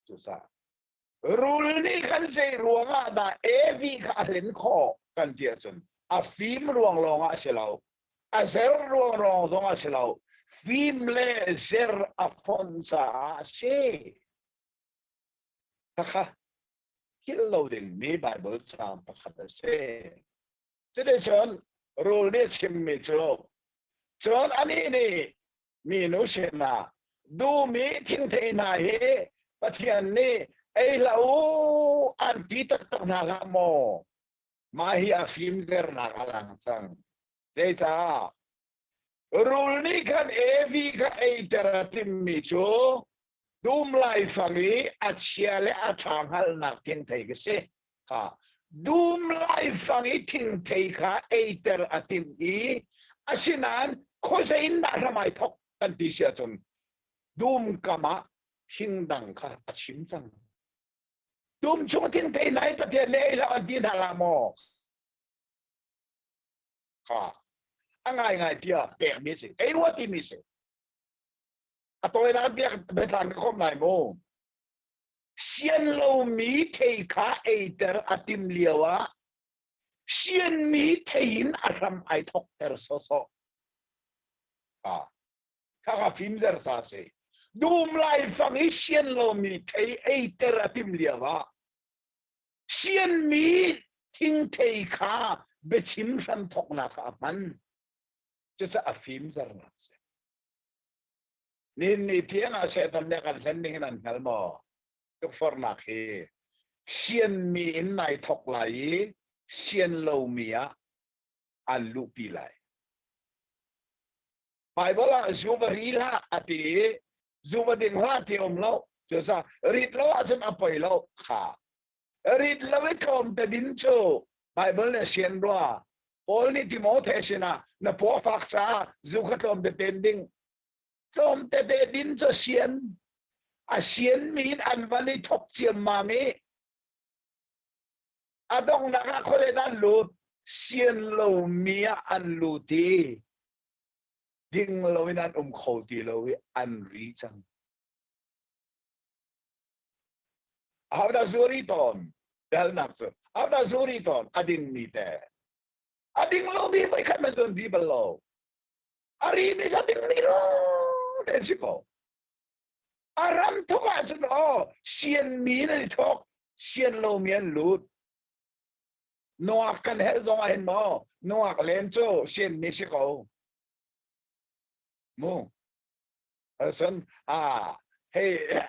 Cucaah. Rul nih khan zei ruangah dah Evi kha a hlen khawh kan ti ahcun a fim ruang lawngah a si lo. A zer ruang lawng zong a si lo. Fim le zer a fonh caah a si. Khakha philh lo dingmi Baibal caang pakhat a si. Cuticun rul nih a chimmi cu cun anih nih minu sinah duhmi thingthei hna hi Pathian nih ei hlah u an ti taktak hna hlah maw? Mah hi a fimzernak a lang cang. Zeicah? Rul nih khan Evi kha eiter a timmi cu dum laifang i a chia le a ṭha hngalhnak thingthei ka si. Kha dum laifang i thingthei kha eiter a timh i asinain khuazei in dah hram ai thok kan ti si ahcun dum kam ah thing dang kha a chim cang. Dum chung thingthei nai Pathian nih ei hlah an ti hna hlah maw? Kha a ngaingai tiah pekmi a si. Ei rua timi si. A tawinak biak biatlang ka khawm lai mu. Sian lomi thei kha eiter a tim lio ah sianmi thei in a hram ai thokter sawsawh. Ah, kha kha fimzer ca si. Dum laifang i sian lomi thei eiter a tim lio ah sianmi thingthei kha biachim hram thoknak ah a hman. Cucaah a fimzernak si. Nihin ni tiang ah Satan nih a kan hlen ding in an hngal maw? Tukforhnak hi sianmi in nai thok lai i sian lomi ah an luhpi lai. Bible ah zu va ri hlah a ti i zu va ding hlah ti um lo. Cucaah rit lo ahcun a poi lo kha. Rit lo i tlawmte din cu Bible nih sian rua. Paul nih Timote sinah na paw fak caah zu kha tlawmte ten ding. Tlawmte te din cu sian. A sian mi in an van i thok ciammam i a donghnak ah khuazei dah an lut? Sian lomi ah an lut i ding loin an um kho ti lo i an ri cang. Ahodah zu ri tawn? Biahalnak cu ahodah zu ri tawn? A dingmi te. A ding lomi voikhat man cun ri bal lo. A rimi cu a dingmi lawng te si ko. A ram thok ahcun aw sianmi in an i thok, sian lomi an lut. Nungak kan herh zong ah hin maw nungak len cu sianmi si ko. Mu. Cun hei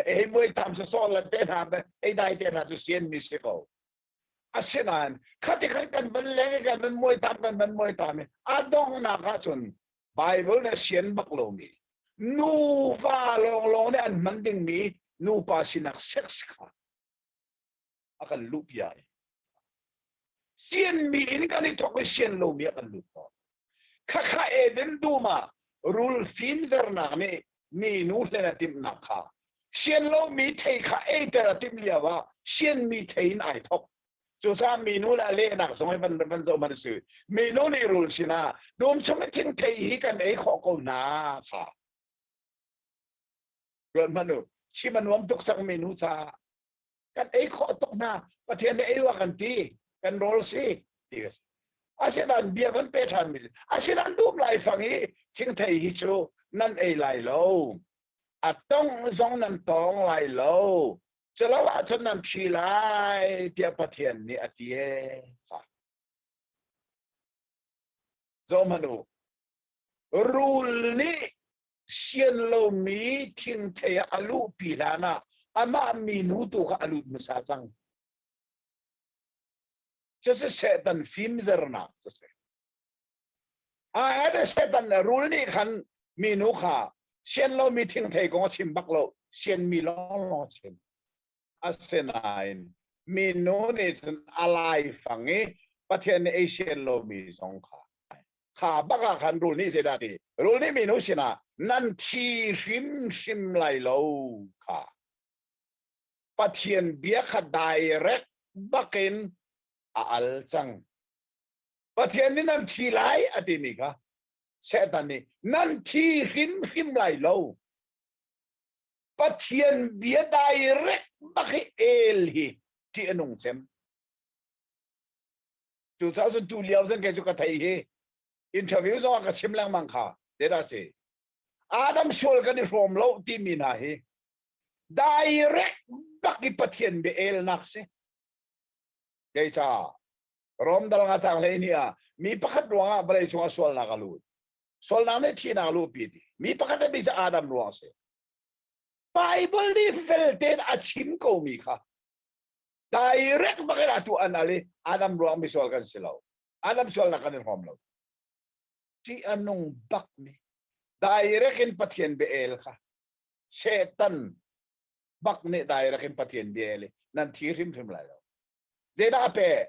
hei muai tam sawsawh le te hna hei dai te hna cu sianmi si ko. Asinain khati khan kan van leng i kan van muai tam kan van muai tam i a donghnak ahcun Bible nih a sian bak lomi nuva lawnglawng nih an hman dingmi nupa sinak sex kha a kan luhpi ai. Sianmi in kan i thawk i sian lomi a kan lut tawn. Khakha Eden dum ah rul fimzernak nih minu hlen a timhnak kha sian lomi thei kha eiter a timh lio ah sianmi thei in ai thawk. Cucaah minu le a lehnak zong hi van van zoh hmanh si. Minu nih rul sinah dum chung i thing thei hi kan ei khawh ko hna kha. Ruat hmanh u. Chim a nuam tuk cang minu caah. Kan ei khawh tuk hna Pathian nih ei wa kan ti kan rawl si ti ka si asinain bia kan pe ṭhan mi asinain dum lai fang i thingthei hi cu nan ei lai lo a tong zong nan tawng lai lo culo ahcun nan thi lai tiah Pathian nih a ti e zoh hmanh u rul nih sian lomi thingthei ah a luhpi hlan ah amah minu tu kha a lut hmasa cang. Cucu Satan fimzernak cu si. A Satan rul nih khan minu kha sian lomi thingthei kong a chim bak lo, sianmi lawnglawng a chim. Asinain minu nih cun a laifang i Pathian nih ei sian lomi zong kha kha bak ah khan rul nih zeidah ti rul nih minu sinah nan thi hrimhrim lai lo kha Pathian bia kha direct bakin a al cang Pathian nih nan thi lai a timi kha Satan nih nan thi hrimhrim lai lo. Pathian bia direct bak hi el hi ṭih a nung cem. Cucaah cun tu lio zan kei cu ka thei hi interview zong ah ka chim lengmang kha zeidah si Adam sual kan i hrawm lo timi hna hi direct bak i Pathian bia elnak si. Kei ca Rom dal nga cang hlei ni ah mi pakhat ruangah vawlei chungah sualnak a lut. Sualnak nih thihnak a luhpi ti. Mi pakhat a bi cu Adam ruang a si. Bible nih fel tein a chim ko mi kha direct bak in atu an al i Adam ruang misual kan si lo. Adam sualnak kan i hrawm lo. Ṭih a nung bak mi direct in Pathian bia el kha Satan bak nih direct in Pathian bia el i nan thi hrimhrim lai lo. Zeidah a peh?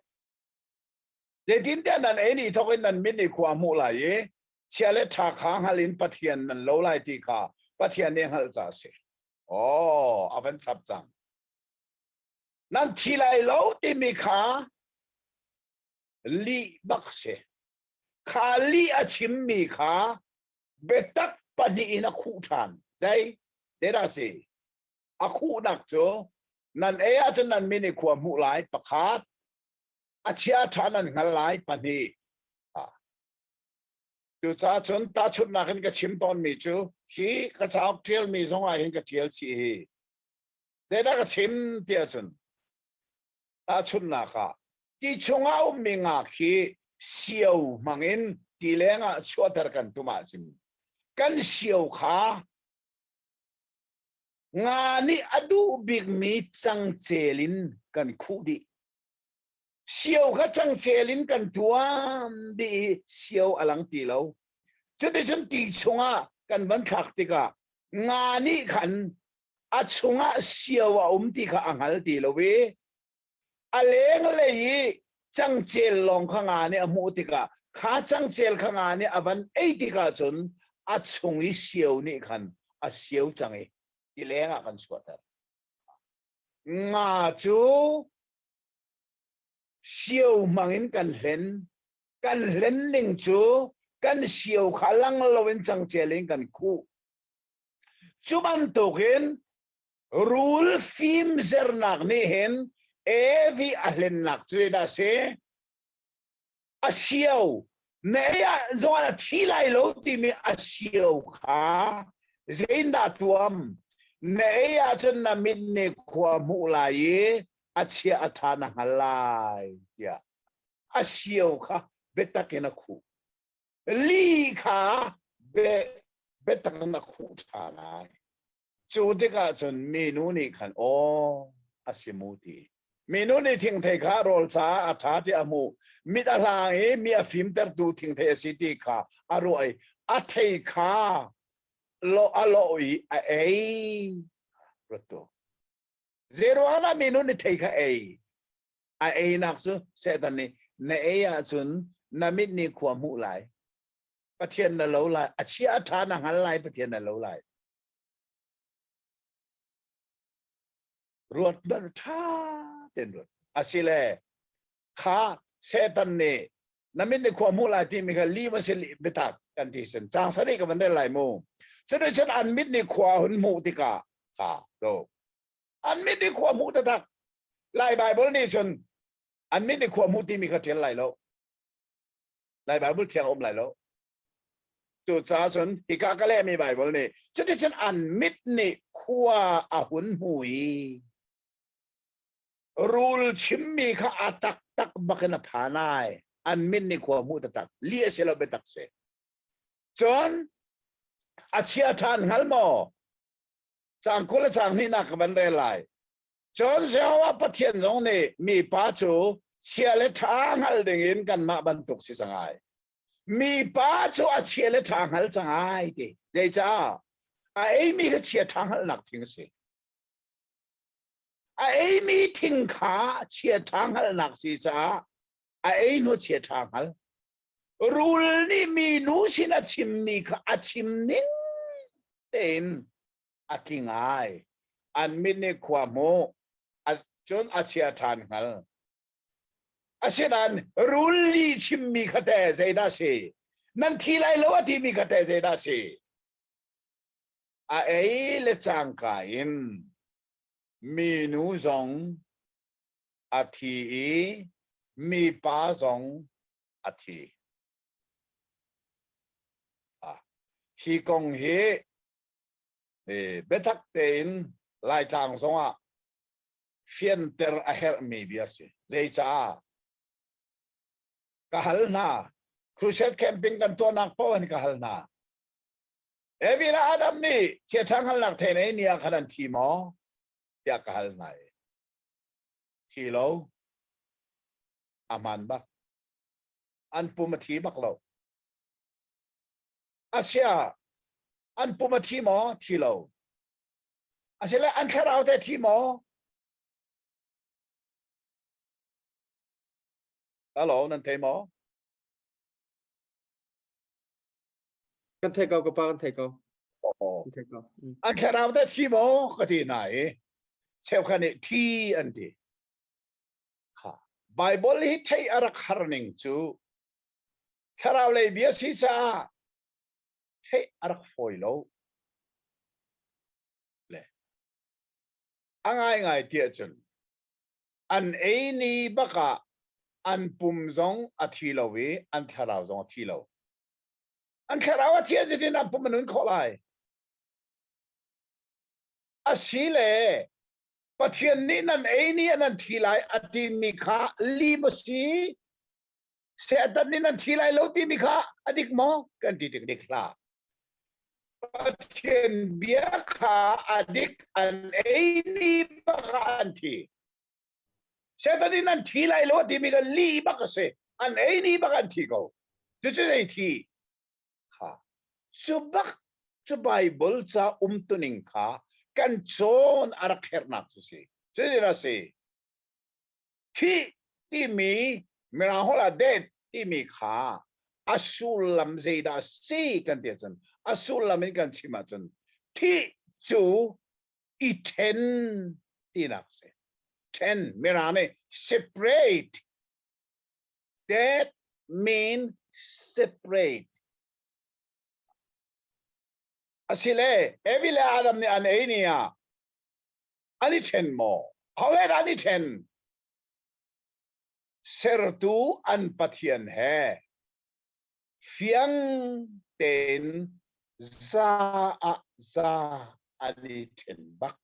Zeitintiah nan ei ni thawk in nan mit nih khua a hmuh lai i chia le ṭha kha hngal in Pathian nan lo lai ti kha Pathian nih a hngalh caah a si. Oh, a van chap cang. Nan thi lai lo timi kha lih bak si. Kha lih a chimmi kha biatak pahnih in a khuh ṭhan. Zei? Zeidah a si? A khuhnak cu nan ei ahcun nan min i khua hmuh lai pakhat, a chia ṭha nan hngal lai pahnih. Cucaah cun tahchunhnak in ka chim tawnmi cu hi ka cauk ṭialmi zong ah hin ka ṭial chih hi. Zeidah ka chim ti ahcun tahchunhnak ah ti chungah ummi nga khi sio hmangin ti lengah chuahter kan tum ahcun kan sio kha nga nih a duh bikmi cangcel in kan khuh dih. Sio kha cangcel in kan tuam dih i sio a lang ti lo. Cuticun ti chungah kan van thlak tikah nga nih khan a chungah sio a um ti kha a hngal ti lo i a lenglei i cangcel lawng kha nga nih a hmuh tikah kha cangcel kha nga nih a van ei tikah cun a chung i sio nih khan a sio cang i ti leng ah kan chuahter. Nga cu sio hmang in kan hlen. Kan hlen ning cu kan sio kha lang loin cangcel in kan khuh. Cu bantukin rul fimzernak nih hin Evi a hlennak cu zeidah a si? A sio mei ah zong a thi lai lo timi a sio kha zeindah tuam? Na ei ahcun na mit nih khua hmuh lai i a chia a ṭha na hngal lai tiah a sio kha biatak in a khuh. Li kha biatak in a khuh ṭha lai. Cu tikah cun minu nih khan aw a si mu ti. Minu nih thingthei kha rawl caah a ṭha ti a hmuh. Mit a hlang i mi a fimtertu thingthei a si ti kha a ruah i a thei kha lawh a lawh i a ei. Ruat Zeiruang ah minu nih thei kha ei? A einak cu Satan nih na ei ahcun na mit nih khua hmuh lai. Pathian na lo lai. A chia a ṭha na hngal lai Pathian na lo lai. Ruat bal ṭha tein ruat. Asile kha Satan nih na min nih khua hmuh lai timi kha li ma si biatak kan ti sin cang sari ka van rel lai mu. Cuticun an mit nih khua hun hmuh tikah kha do an mit nih khua hmuh taktak Lai Bible nih cun an mit nih khua hmuh timi kha ṭial lai lo. Lai Bible thiang um lai lo. Cucaah cun hika ka lehmi Bible nih cuticun an mit nih khua a hun hmu i rul chimmi kha a taktak bak in a phan ai. An mit nih khua hmuh taktak. Li a si lo biatak si. Cun a chia ṭhan hngal maw? Caang 20 le caang hnihnak ka van rel lai. Cun Jehovah Pathian zong nih mipa cu chia le ṭha hngal dingin kanmah bantuk si cang ai. Mipa cu a chia le ṭha hngal cang ai ti. Zeicah? A eimi kha chia ṭha hngalhnak thing a si. A eimi thing kha chia ṭha hngalhnak si caah a ei hnu chia ṭha hngal. Rul nih minu sin a chimmi kha a chim ning tein a tling ai. An mit nih khua hmuh, cun a chia ṭhan hngal. Asinain rul li chimmi kha teh zeidah si? Nan thi lai lo a timi kha teh zeidah si? A ei le cangka in minu zong a thi i mipa zong a thi. Hi kong hi biatak tein Laitlang zongah fianter a herhmi bia si. Zeicah? Ka hal hna. Crusade camping kan tuahnak paoh in ka hal hna. Evi le Adam nih chiaṭha hngalhnak thei nei ni ah khan an thi maw? tiah ka hal hna i thi lo. A hmaan bak. An pum a thi bak lo. Asia an pum a thi maw? Thi lo. Asile an thlarau te thi maw? Hello, nan thei maw? Kan thei ko ka pa kan thei ko. Oh. Kan thei ko. An thlarau te thi maw ka ti na i cheukhat nih thi an ti. Kha Bible hi thei a rak har ning cu thlarau lei bia si caah theih a rak fawi lo. Le a ngaingai tiah cun an ei ni bak ah an pum zong a thi lo i an thlarau zong a thi lo. An thlarau a thi zeitin an pum a nun khawh lai? Asile Pathian nih nan ei ni ah nan thi lai a timi kha lim a si. Satan nih nan thi lai lo timi kha a dik maw? Kan ti tik dik hlah. Pathian bia kha a dik an ei ni bak ah an thi. Satan nih nan thi lai lo timi kha li bak a si. An ei ni bak an thi ko. Cucu zei thi? Kha. Cu bak cu Bible ca umtuning kha kan cawn a rak herhnak cu si. Cutin a si. Thih timi Mirang holh ah death timi kha a sullam zeidah a si kan ti ahcun a sullam in kan chim ahcun thih cu i ṭhen tinak a si. Ṭhen Mirang nih separate. Death mean separate. Asile Evi le Adam nih an ei ni ah an i ṭhen maw? Ho he dah an i ṭhen? Sertu an Pathian he fiang tein za ah za an i ṭhen bak.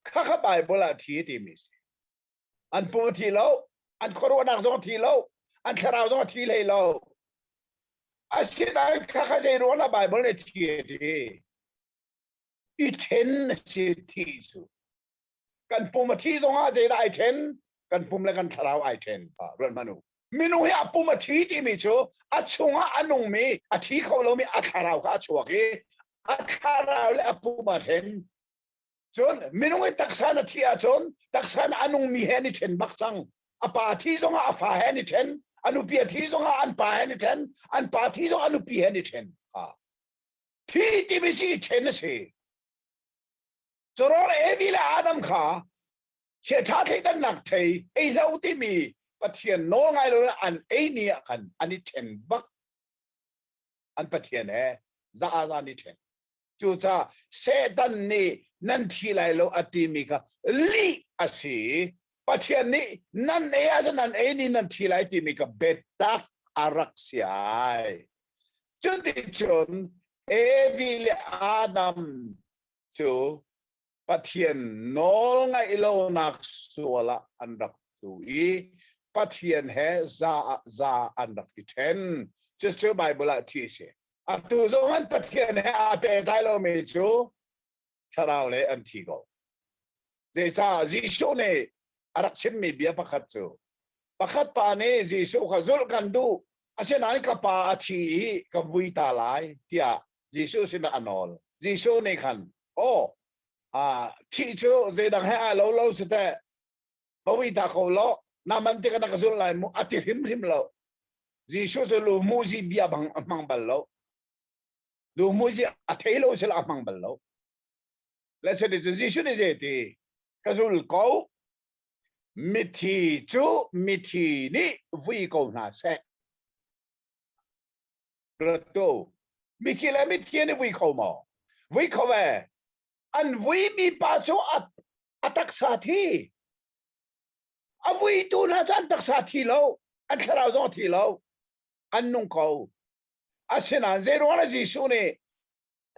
Khakha Bible ah thi timi si. An pum a thi lo, an khuaruahnak zong a thi lo, an thlarau zong a thi hlei lo. Asinain khakha zei ruang ah Bible nih thi a ti? I ṭhen a si thi cu. Kan pum a thi zong ah zeidah ai ṭhen? Kan pum le kan thlarau ai ṭhen. Ruat hmanh u. Minung hi a pum a thi timi cu a chungah a nungmi, a thi kho lomi a thlarau kha a chuak i a thlarau le a pum a ṭhen. Cun minung i taksa na thi ahcun taksa na a nungmi he an i ṭhen bak cang. A pa thi zongah a fa he an i ṭhen, a nupi a thi zongah an pa he an i ṭhen, an pa thi zongah a nupi he an i ṭhen. Thi timi si i ṭhen a si. Curawl Evi le Adam kha chiaṭha thleidannak thei ei hlah u timi Pathian nawl ngai lo an ei ni ah khan an i ṭhen bak. An Pathian he za ah za an i ṭhen. Cucaah Satan nih nan thi lai lo a timi kha lih a si. Pathian nih nan ei ahcun nan ei ni nan thi lai timi kha biatak a rak si ai. Cuticun Evi le Adam cu Pathian nawl ngaih lonak sual ah an rak tlu i Pathian he za ah za an rak i ṭhen. Cucu Baibal ah thi a si. Atu zong an Pathian he aa pehtlai lomi cu thlarau le an thi ko. Zeicah Jesuh nih a rak chimmi bia pakhat cu pakhat pa nih Jesuh kha zulh kan duh asinain ka pa a thi i ka vui ta lai tiah Jesuh sinah a nawl. Jesuh nih khan aw thih cu zeidang he aa lo lo si teh va vui ta ko law na man tikah na ka zulh lai mu a ti hrimhrim lo. Jesuh cu lu muzi bia bang a hmang bal lo. Lu muzi a thei lo sila a hmang bal lo. Le cuticun Jesuh nih zei ti ka zul ko mithi cu mithi nih vui ko hna seh. Rat ko. Mithi le mithi an i vui kho maw? Vui kho ve. An vuimi pa cu a taksa thi. A vuitu hna cu an taksa thi lo, an thlarau zong a thi lo. An nung ko. Asinain zeiruang ah Jesuh nih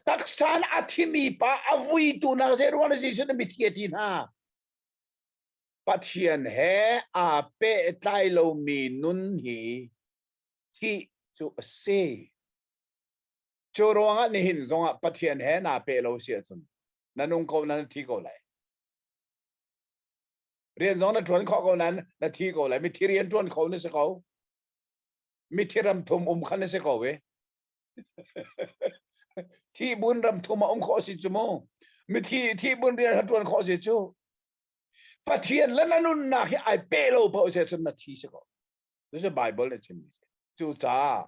taksa in a thimi pa a vuitu hna zeiruang ah Jesuh nih mithi a ti hna? Pathian he aa pehtlai lomi nun hi thih cu a si. Cu ruangah nihin zongah Pathian he naa peh lo si ahcun na nung ko na thi ko lai. Rian zong na ṭuan khawh ko nain na thi ko lai. Mithi rian ṭuan kho na si ko. Mithi ram thum um kha na si ko ve. Thi bun ram thum a um khawh si cu mu. Mithi thi bun rian kha ṭuan khawh si cu. Pathian le na nunnak hi ai pe lo paoh si ahcun na thi si ko. Cucu Bible nih chimmi si. Cucaah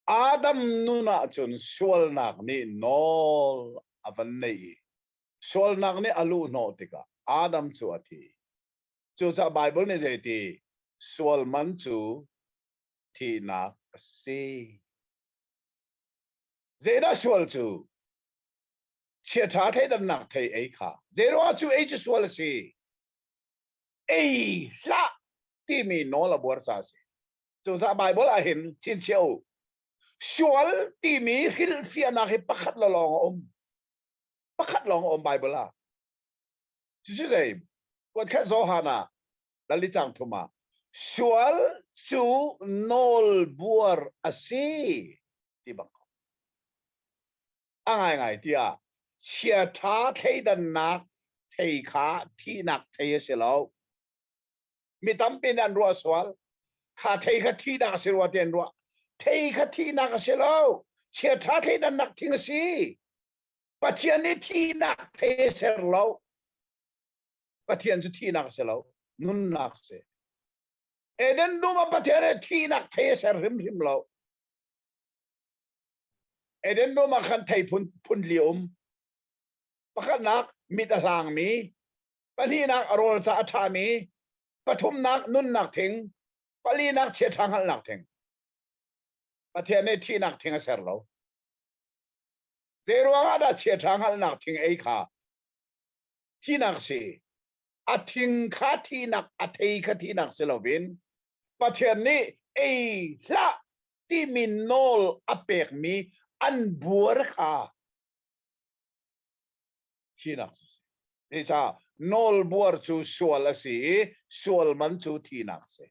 Adam nun ahcun sualnak nih nawl a van nei i sualnak nih a luh hnawh tikah Adam cu a thi. Cucaah Bible nih zeiti sual man cu thihnak a si. Zeidah sual cu? Chiaṭha thleidannak thei ei kha. Zeiruangah cu ei cu sual a si? Ei hlah timi nawl a buar ca a si. Cucaah Baibal ah hin chinchiah u. Sual timi hrilhfiahnak hi pakhat lawng a um. Pakhat lawng a um Baibal ah. Cucu zei? Kuatkhat Johan ah dali cang thum ah sual cu nawl buar a si ti bak. A ngaingai tiah chiaṭha thleidannak thei kha thihnak thei a si lo. Mi tampi nih an ruah sual. Kha thei kha thihnak a si rua ti an ruah. Thei kha thihnak a si lo. Chiaṭha thleidannak thing a si. Pathian nih thihnak thei a ser lo. Pathian cu thihnak a si lo. Nunnak a si. Eden dum ah Pathian nih thihnak thei a ser hrimhrim lo. Eden dum ah khan thei phun phun li um. Pakhatnak mit a hlangmi, pahnihnak a rawl ca a ṭhami, pathumnak nunnak thing, palinak chiaṭha hngalhnak thing. Pathian nih thihnak thing a ser lo. Zei ruangah dah chiaṭha hngalhnak thing ei kha thihnak si? A thing kha thihnak, a thei kha thihnak si loin Pathian nih ei hlah timi nawl a pekmi an buar kha thihnak cu si. Zeicah nawl buar cu sual a si i sual man cu thihnak a si.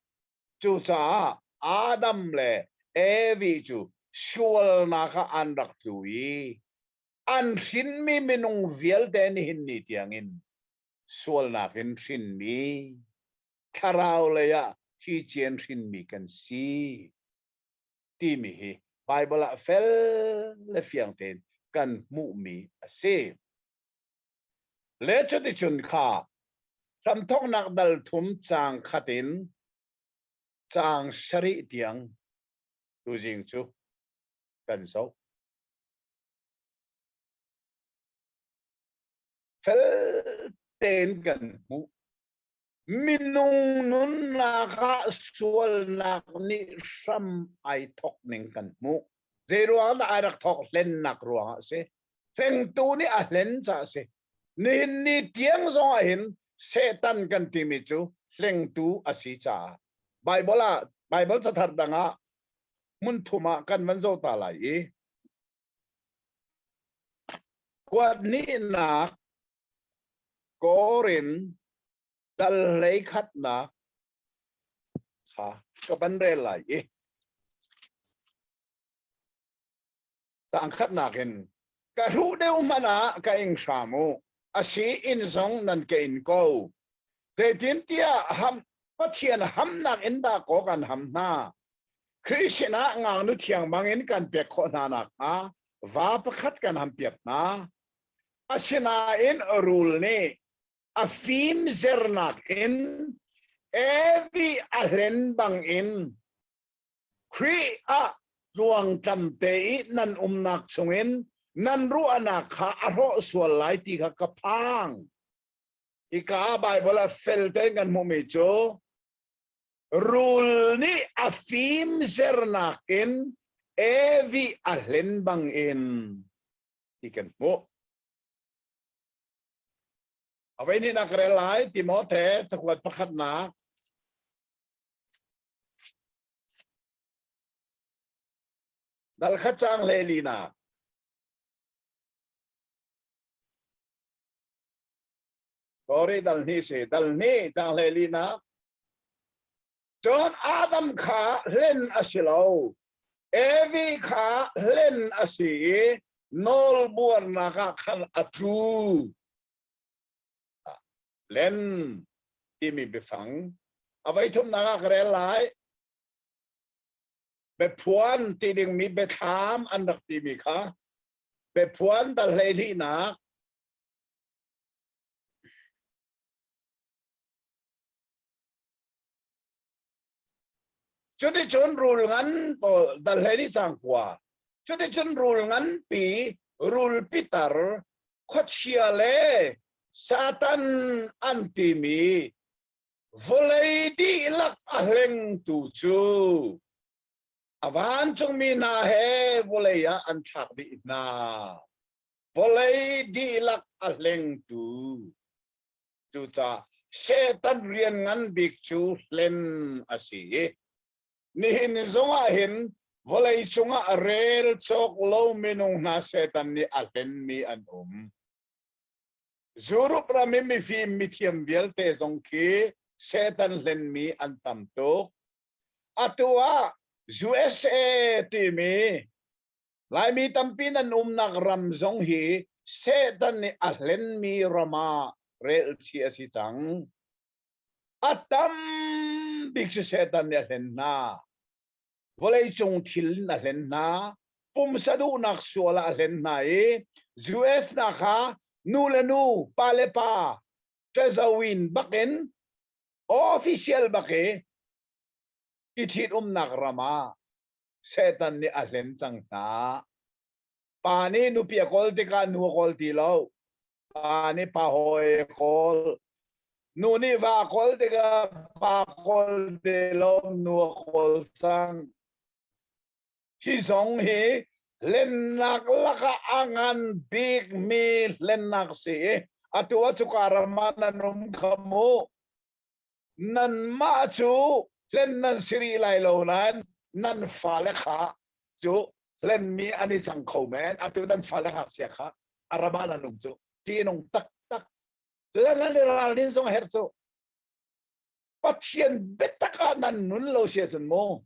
Cucaah Adam le Evi cu sualnak ah an rak tlu i an hrinmi minung vialte nihin ni tiangin sualnak in hrinmi thlarau lei ah thi cian hrinmi kan si timi hi Baibal ah fel le fiang tein kan hmuhmi a si. Le cuticun kha hramthawknak dal thum caang khat in caang sarih tiang tuzing cu kan zoh. Fel tein kan hmuh. Minung nunnak ah sualnak nih hram ai thawk ning kan hmuh. Zeiruang dah ai rak thawk hlennak ruangah a si. Fengtu nih a hlen caah a si. Nihin ni tiang zong ah hin Satan kan timi cu hlengtu a si caah Bible ah Bible cathar dang ah hmun thum ah kan van zoh ta lai i kuat nihnak Korin dal hlei khatnak kha ka van rel lai i tangkhatnak in ka hruh deuh hmanh ah ka ing hram u a si inn zong nan ka in ko zeitintiah ham Pathian hamnak in dah kaw kan ham hna Khrih sinah ngaknu thiang bangin kan pek khawh hna nakhnga va pakhat kan ham piak hna Asinain rul nih a fim zernak in Evi a hlen bangin Khrih ah tluangtlam te i nan umnak chungin nan ruahnak kha a hrawh sual lai ti kha ka phang. Hika Baibal ah fel tein kan hmuhmi cu rul nih a fim zernak in Evi a hlen bangin. ti kan hmuh. A voi hnihnak ka rel lai Timote cakuat pakhatnak dal khat caang hle linak. Sorry, dal hnih si. Dal hnih caang hle linak. Cun Adam kha hlen a si lo. Evi kha hlen a si i nawlbuarnak ah khan a tlu. Hlen timi biafang a voi thumnak ah ka rel lai. Biaphuan ti dingmi biathlam an rak timi kha biaphuan dal hleihlihnak Cuticun rul ngan pawl dal hlei nih cang kua. Cuticun rul nganpi, rul pitar, khuachia le Satan an timi vawlei dihlak a hlengtu cu a vancungmi hna he vawlei ah an thlak dih hna. Vawlei dihlak a hlengtu. Cucaah Satan rian ngan bik cu hlen a si i nihin zongah hin vawlei cungah rel cawk lo minung hna Satan nih a hlenmi an um. Europe ram i mifim mithiam vialte zong khi Satan hlenmi an tam tuk. Atu ah USA timi Laimi tampi nan umnak ram zong hi Satan nih a hlenmi ram ah relchih a si cang. A tam bik cu Satan nih a hlen hna. Vawleicung thil in a hlen hna. Pumsa duhnak sual ah a hlen hna i US hna kha nu le nu, pa le pa, ṭazawin bakin official bak i i ṭhitumnak ram ah Satan nih a hlen cang hna. Pa nih nupi a kawl tikah nu a kawl ti lo. Pa nih pa hawi a kawl. Nu nih va a kawl tikah pa kawl ti lo, nu a kawl cang. Hi zong hi hlennak lakah a ngan bikmi hlennak si i atu ah cuka ram ah nan um kha mu. Nanmah cu hlen nan si rih lai lo nain nan fale kha cu hlenmi an i cang kho men. Atu nan fale ngakchia kha a ram ah nan um cu ṭihnung taktak. Cucu nan i ralrin zong a herh cu. Pathian biatak ah nan nun lo si ahcun mu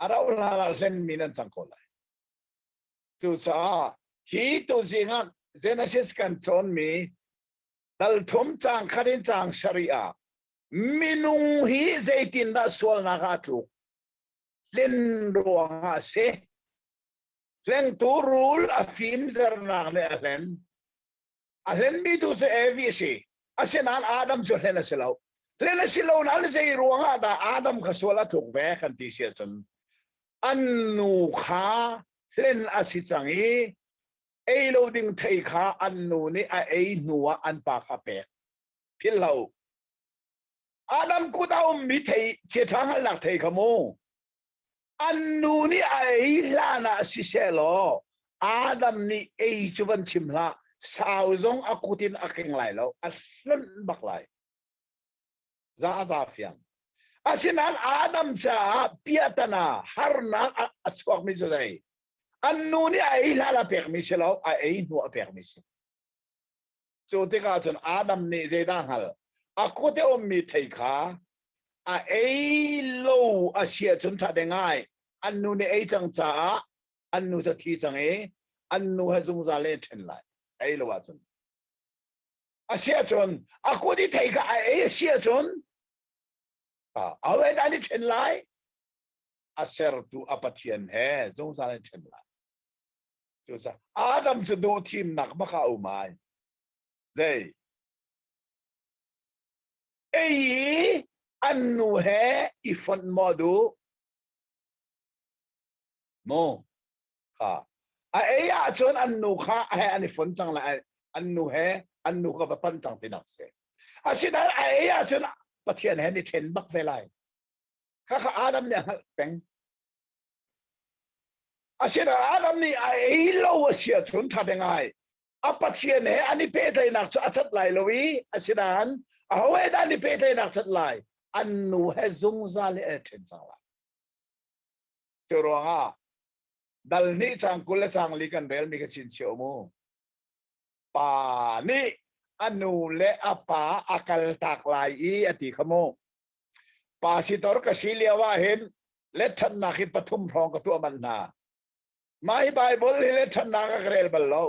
a rauh hlan ah hlenmi nan cang ko lai. Cucaah hi tuzing ah Genesis kan cawnmi Dal thum caang khat in caang sarih ah minung hi zeitindah sualnak ah a tluk? Hlen ruangah a si. Hlengtu rul a fimzernak le a hlen. A hlenmi tu cu Evi a si. Asinain Adam cu hlen a si lo. Hlen a si lo nain zei ruangah dah Adam kha sual a tluk ve kan ti si ahcun an nu kha hlen a si cang i ei lo ding thei kha an nu nih a ei hnu ah an pa kha pek. Philh lo. Adam kut a ummi thei chiaṭha hngalhnak thei kha mu. An nu nih a ei hlan ah siseh law Adam nih ei cu van chim hlah sau zong a kut in a keng lai lo a hlonh bak lai. Za za fiang. Asinain Adam caah piahtana harnak a chuakmi cu zei? An nu nih a ei hlan a pekmi si lo, a ei hnu a pekmi si. Cu tikah cun Adam nih zeidah hngal? A kut i ummi thei kha a ei lo a si ahcun ṭha de ngai. An nu nih ei cang caah an nu cu thi cang i an nu he zungzal in ṭhen lai. Ei lo ahcun. A si ahcun a kut i thei kha a ei a si ahcun a he dah an i ṭhen lai? A sertu a Pathian he zungzal in ṭhen lai. Cucaah Adam cu duh thimnak bak ah um ai. Zei? Ei i an nu he i fonh maw duh? Mu. Kha. A ei ahcun an nu kha he an i fon cang lai. An nu he an nu kha va panh cang tinak si. Asinain a ei ahcun Pathian he ni ṭhen bak ve lai. Khakha Adam nih a hngalh peng. Asinain Adam nih a ei lo a si ahcun ṭha te ngai. A Pathian he an i pehtlaihnak cu a cat lai lo i asinain aho he dah an i pehtlaihnak cat lai? An nu he zungzal he an ṭhen cang lai. Cu ruangah dal hnih cang 20 le cang li kan relmi ka chinchiah mu. Pa nih a nu le a pa a kaltak lai i a ti kha mu. Pasitor ka si lio ah hin letṭhatnak hi pathum hrawng ka tuah manh hna. Mah hi Bible hi letṭhatnak a ka rel bal lo.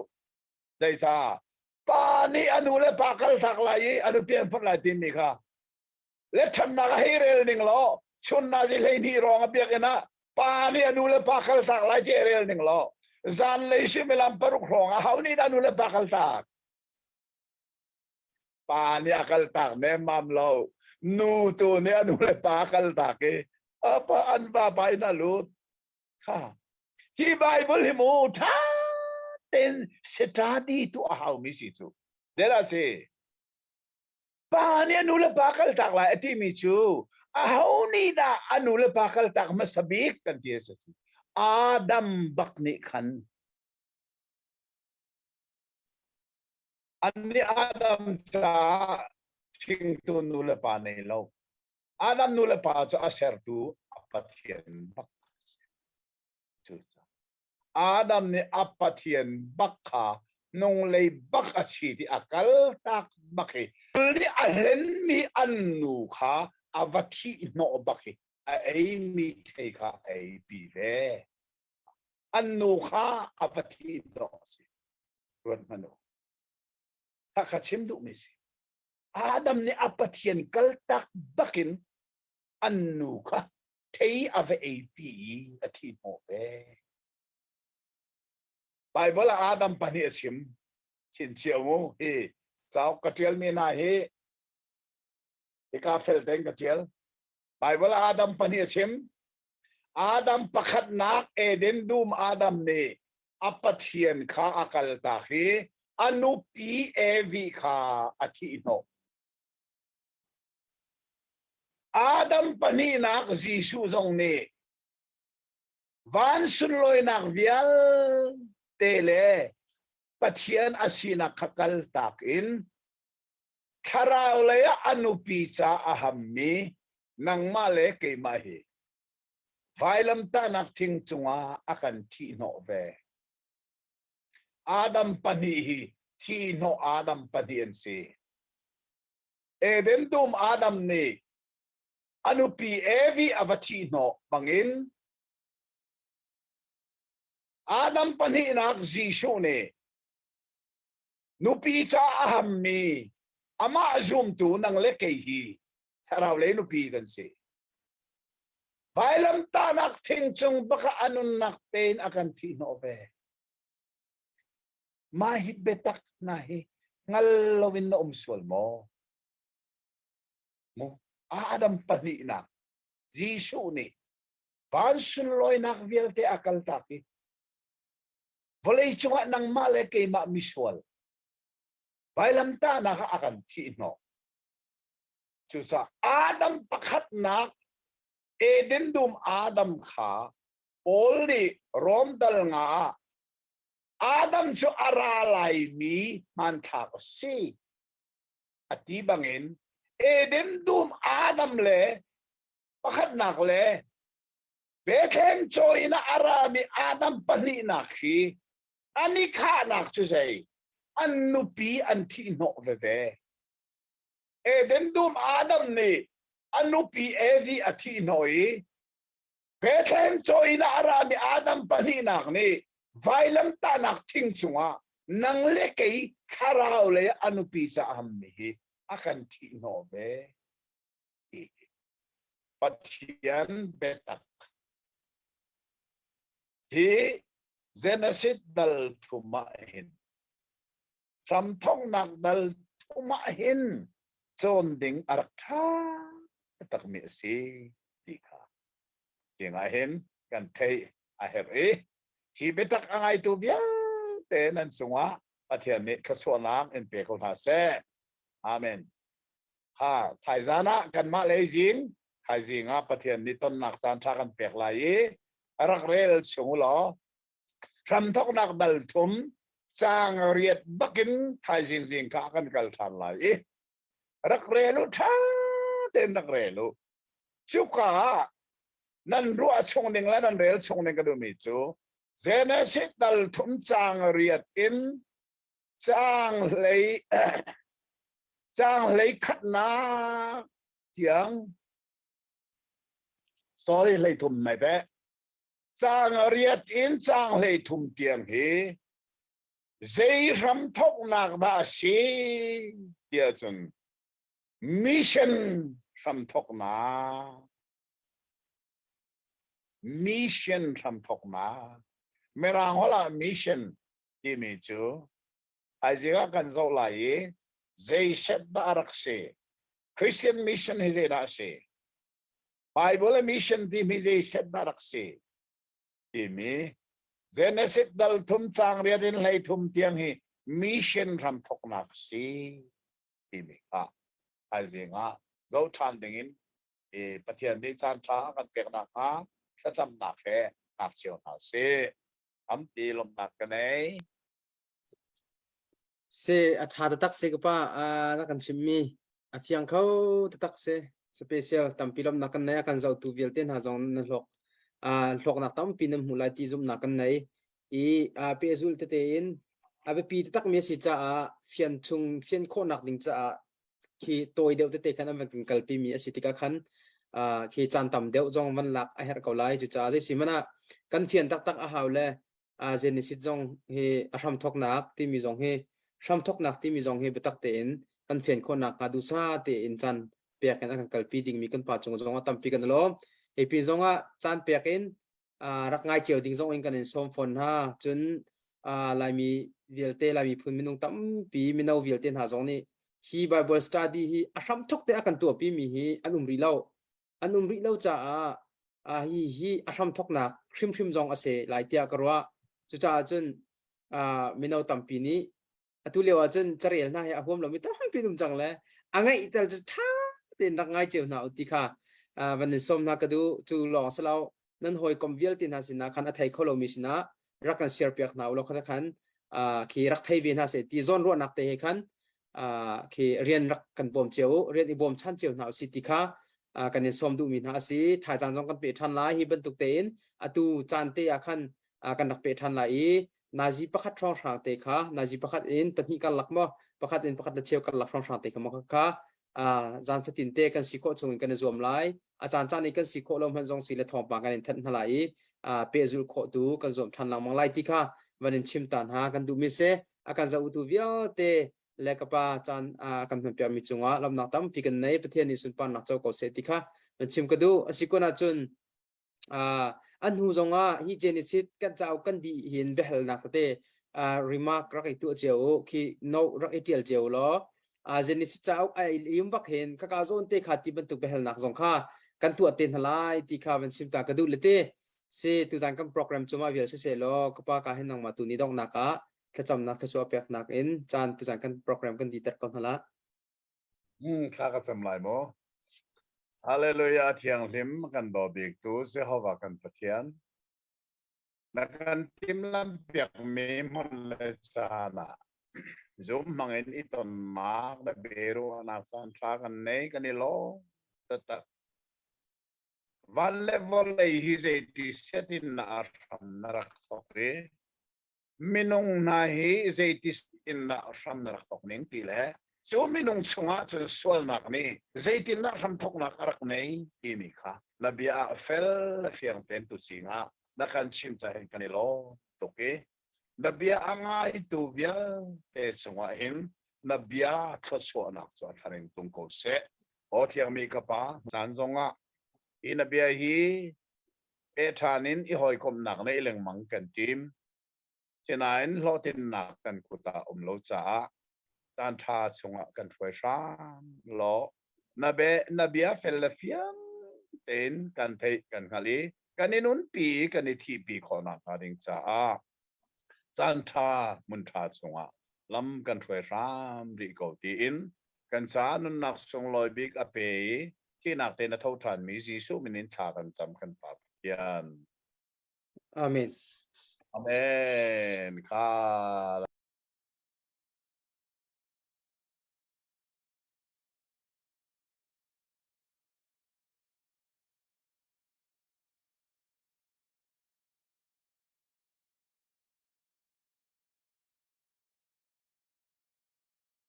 Zeicah? Pa nih a nu le pa kaltak lai i a nupi an phawt lai timi kha letṭhatnak a hei rel ning law chun nazi 12 rong a biakinn ah pa nih a nu le pa kaltak lai ti a rel ning law zanlei suimilam 6 hrawng ah ho nih dah nu le pa kaltak? Pa nih a kaltak nemmam lo. Nu tu nih a nu le pa kaltak i apa an vapa in a lut. Kha hi Bible hi mu tha ten study tu a hau mi si cu. Zeidah si? Pa nih a nu le pa kaltak lai a timi cu aho nih dah a nu le pa kaltak hmasa bik kan ti a si. Adam bak nih khan Annih Adam caah hringtu nu le pa nei lo. Adam nu le pa cu a sertu a Pathian bak Cucaah Adam nih a Pathian bak kha nunglei bak a chi ti a kaltak bak i nih a hlenmi an nu kha a va thih hnawh bak i a eimi thei kha a eipi ve. An nu kha a va thih hnawh a si. Ruat hmanh u. Khakha chim duhmi si. Adam nih a Pathian kaltak bakin an nu kha thei a va eipi i a thi hnawh ve. Bible ah Adam pahnih a chim. Chinchiah mu hi cauk ka ṭialmi hna hi hika fel tein ka ṭial. Bible ah Adam pahnih a chim. Adam pakhatnak Eden dum Adam nih a Pathian kha a kaltak i a nupi Evi kha a thihhnawh. Adam pahnihnak Jesuh zong nih van sunlawinak vialte le Pathian a sinak kha kaltak in thlarau lei ah a nupi ca a hammi nangmah le keimah hi vailamtahnak thing cungah a kan thihhnawh ve. Adam pahnih hi thihhnawh Adam pahnih an si. Eden dum Adam nih a nupi Evi a va thihhnawh bangin Adam pahnihnak Jesuh nih Nupi ca a hammi amah zumtu nang le kei hi thlarau lei nupi kan si. Vailamtahnak thing cung baka a nunnak tein a kan thih hnawh ve. Mah hi biatak hna hi hngal loin na um sual maw? Mu Adam pahnihnak Jesuh nih van sunlawinak vialte a kaltak i Vawlei cungah nangmah le keimah misual vailamtahnak ah a kan thih hnawh. Cucaah Adam pakhatnak Eden dum Adam kha Paul nih Rom dal nga ah Adam cu a ra laimi hmanthlak a si a ti bangin Eden dum Adam le pakhatnak le Bethlehem caw in a rami Adam pahnihnak hi an i khahnak cu zei? An nupi an thih hnawh veve. Eden dum Adam nih a nupi Evi a thih hnawh i Bethlehem caw in a rami Adam pahnihnak nih vailamtahnak thing cungah nang le kei thlarau lei a nupi ca a hammi hi a kan thih hnawh ve. Pathian biatak hi Genesis dal thum ah hin hramthawknak dal thum ah hin cawn ding a rak ṭha takmi a si ti kha cingah hin kan theih a herh i hi biatak a ngaitu vialte nan cungah Pathian nih thluachuahnak in pe ko hna seh. Amen. Ha thaizan ah kanmah lei zing thaizing ah Pathian nih tonnak caan ṭha kan pek lai i rak rel chung u law. Hramthoknak dal thum caang riat bakin thaizing zing kha kan kal ṭhan lai i rak rel u ṭha tein rak rel u. Cuka ah nan ruah chung ding le nan rel chung ding ka duhmi cu Genesis dal thum caang riat in caang hlei caang hlei khatnak tiang sorry hlei thum mai be caang riat in caang hlei thum tiang hi zei hram thoknak dah a si tiah cun mission hram thoknak mission hram thoknak mirang holh ah mission timi cu thaizing ah kan zoh lai i zei set dah a rak si Christian mission hi zeidah a si Bible mission timi zei set dah rak si timi Genesis dal thum caang riat in hlei thum tiang hi mission ram thoknak si timi kha thaizing ah zoh ṭhan ding in Pathian nih caan ṭha a kan pek nakhnga thlacamnak he hngak cio hna usih. Tampi lawmhnak ka nei. Si a ṭha taktak si ka pa na kan chimmi a fiang kho taktak si. Special tampi lawmhnak kan nei a kan zohtu vialte hna zong na hlawk hlawknak tampi nan hmuh lai ti zumhnak kan nei i pehzul tete in a biapi taktak mi a si caah fian chung fian khawhnak ding caah khi tawi deuh tete khan an van kan kalpi mi a si tikah khan khi caan tam deuh zong van lak a herh ko lai. Cucaah zei si hmanh ah kan fian taktak a hau le Genesis zong hi a hramthawknak timi zong hi hramthawknak timi zong hi biatak tein kan fian khawhnak hnga duhsa tein caan pek in a kan kalpi dingmi kan pa cung zong ah tampi kan i lawm. Hi pin zong ah caan pek in rak ngai cio ding zong in kan in sawm fawn hna. Cun Laimi vialte Laimi phun minung tampi mino vialte hna zong nih hi Bible study hi a hramthawk te a kan tuahpi mi hi an um rih lo. An um rih lo caah hi hi a hramthawknak hrimhrim zong a si lai tiah ka ruah. Cucaah cun mino tampi nih atu lio ah cun carel hna hi a huam lomi tampi um cang le a ngaih tel cu ṭha tein rak ngai cio hna u ti kha van in sawm hna ka duh. Cu lawng si lo, nan hawikom vialte hna sinah khan a thei kho lomi sinah rak kan share piak hna u law khan khan khi rak thei ve hna seh ti zawn ruahnak te he khan khi rian rak kan bawm cio u, rian i bawm chan cio hna u si ti kha kan in sawm duhmi hna a si. Thaizang zong kan pe ṭhan lai. Hi bantuk tein atu caan te ah khan kan rak pe ṭhan lai i nazi pakhat hrawnghrang te kha nazi pakhat in pahnih karlak maw pakhat in pakhat le cheu karlak hrawnghrang te kha maw kha zan fatin te kan si khawh chung in kan i zuam lai. A caan caan i kan si khawh lo hmanh zong si le thawngpang kan in thanh hna lai i pehzulh khawh tu kan zuam ṭhan lengmang lai ti kha van in chim ta hna kan duhmi si. A kan zohtu vialte le ka pa caan kan hmanpiakmi cungah lawmhnak tampi kan nei. Pathian nih sunparnak co ko seh ti kha van chim ka duh. A si kun ahcun an hnu zongah hi Genesis kan cauk kan dih hin biahalnak tete remark rak i tuah cio u khi note rak i ṭial cio law Genesis cauk ai lim bak hin khaka zawn te kha ti bantuk biahalnak zong kha kan tuah te hna lai ti kha van chim ta ka duh le te si. Tuzan kan program cu mah vial si seh law ka pa ka hin nangmah tu ni donghnak ah thlacamnak thluachuah peknak in caan tuzan kan program kan diter ko hna la. Thla ka cam lai maw? Hallelujah. Thianghlim kan daw bik tu Jehovah kan Pathian, na kan timhlamh piakmi hmun le caan ah zum hmang in i tonnak le biaruahnak caan ṭha kan nei, kan i lawm taktak. Van le vawlei hi zeiti set in na hram na rak thawk i minung hna hi zeiti in dah hram na rak thawk ning ti le cu minung chungah cun sualnak nih zeitindah hramthawknak a rak nei timi kha na bia ah fel le fiang tein tu singah na kan chim cahin kan i lawm tuk i na bia a ngaitu vialte cungah hin na bia thluachuahnak cu a thar in tung ko seh. Aw thiangmi ka Pa, caan zongah hi na bia hi pe ṭhan in i hawikomhnak neih lengmang kan tim. Sinain hlawhtlinnak kan kut ah um lo caah caan ṭha chungah kan hruai hram law na be na bia fel le fiang tein kan theih kan hngalh i kan i nunpi i kan i thihpi khawhnak hnga ding caah caan ṭha hmun ṭha chungah lam kan hruai hram rih ko tiin kan caah nunnak sunglawi bik a pe i thihnak tein a tho ṭhanmi Jesuh min in thla kan cam kan Pa Pathian. Amen. Amen. Kha.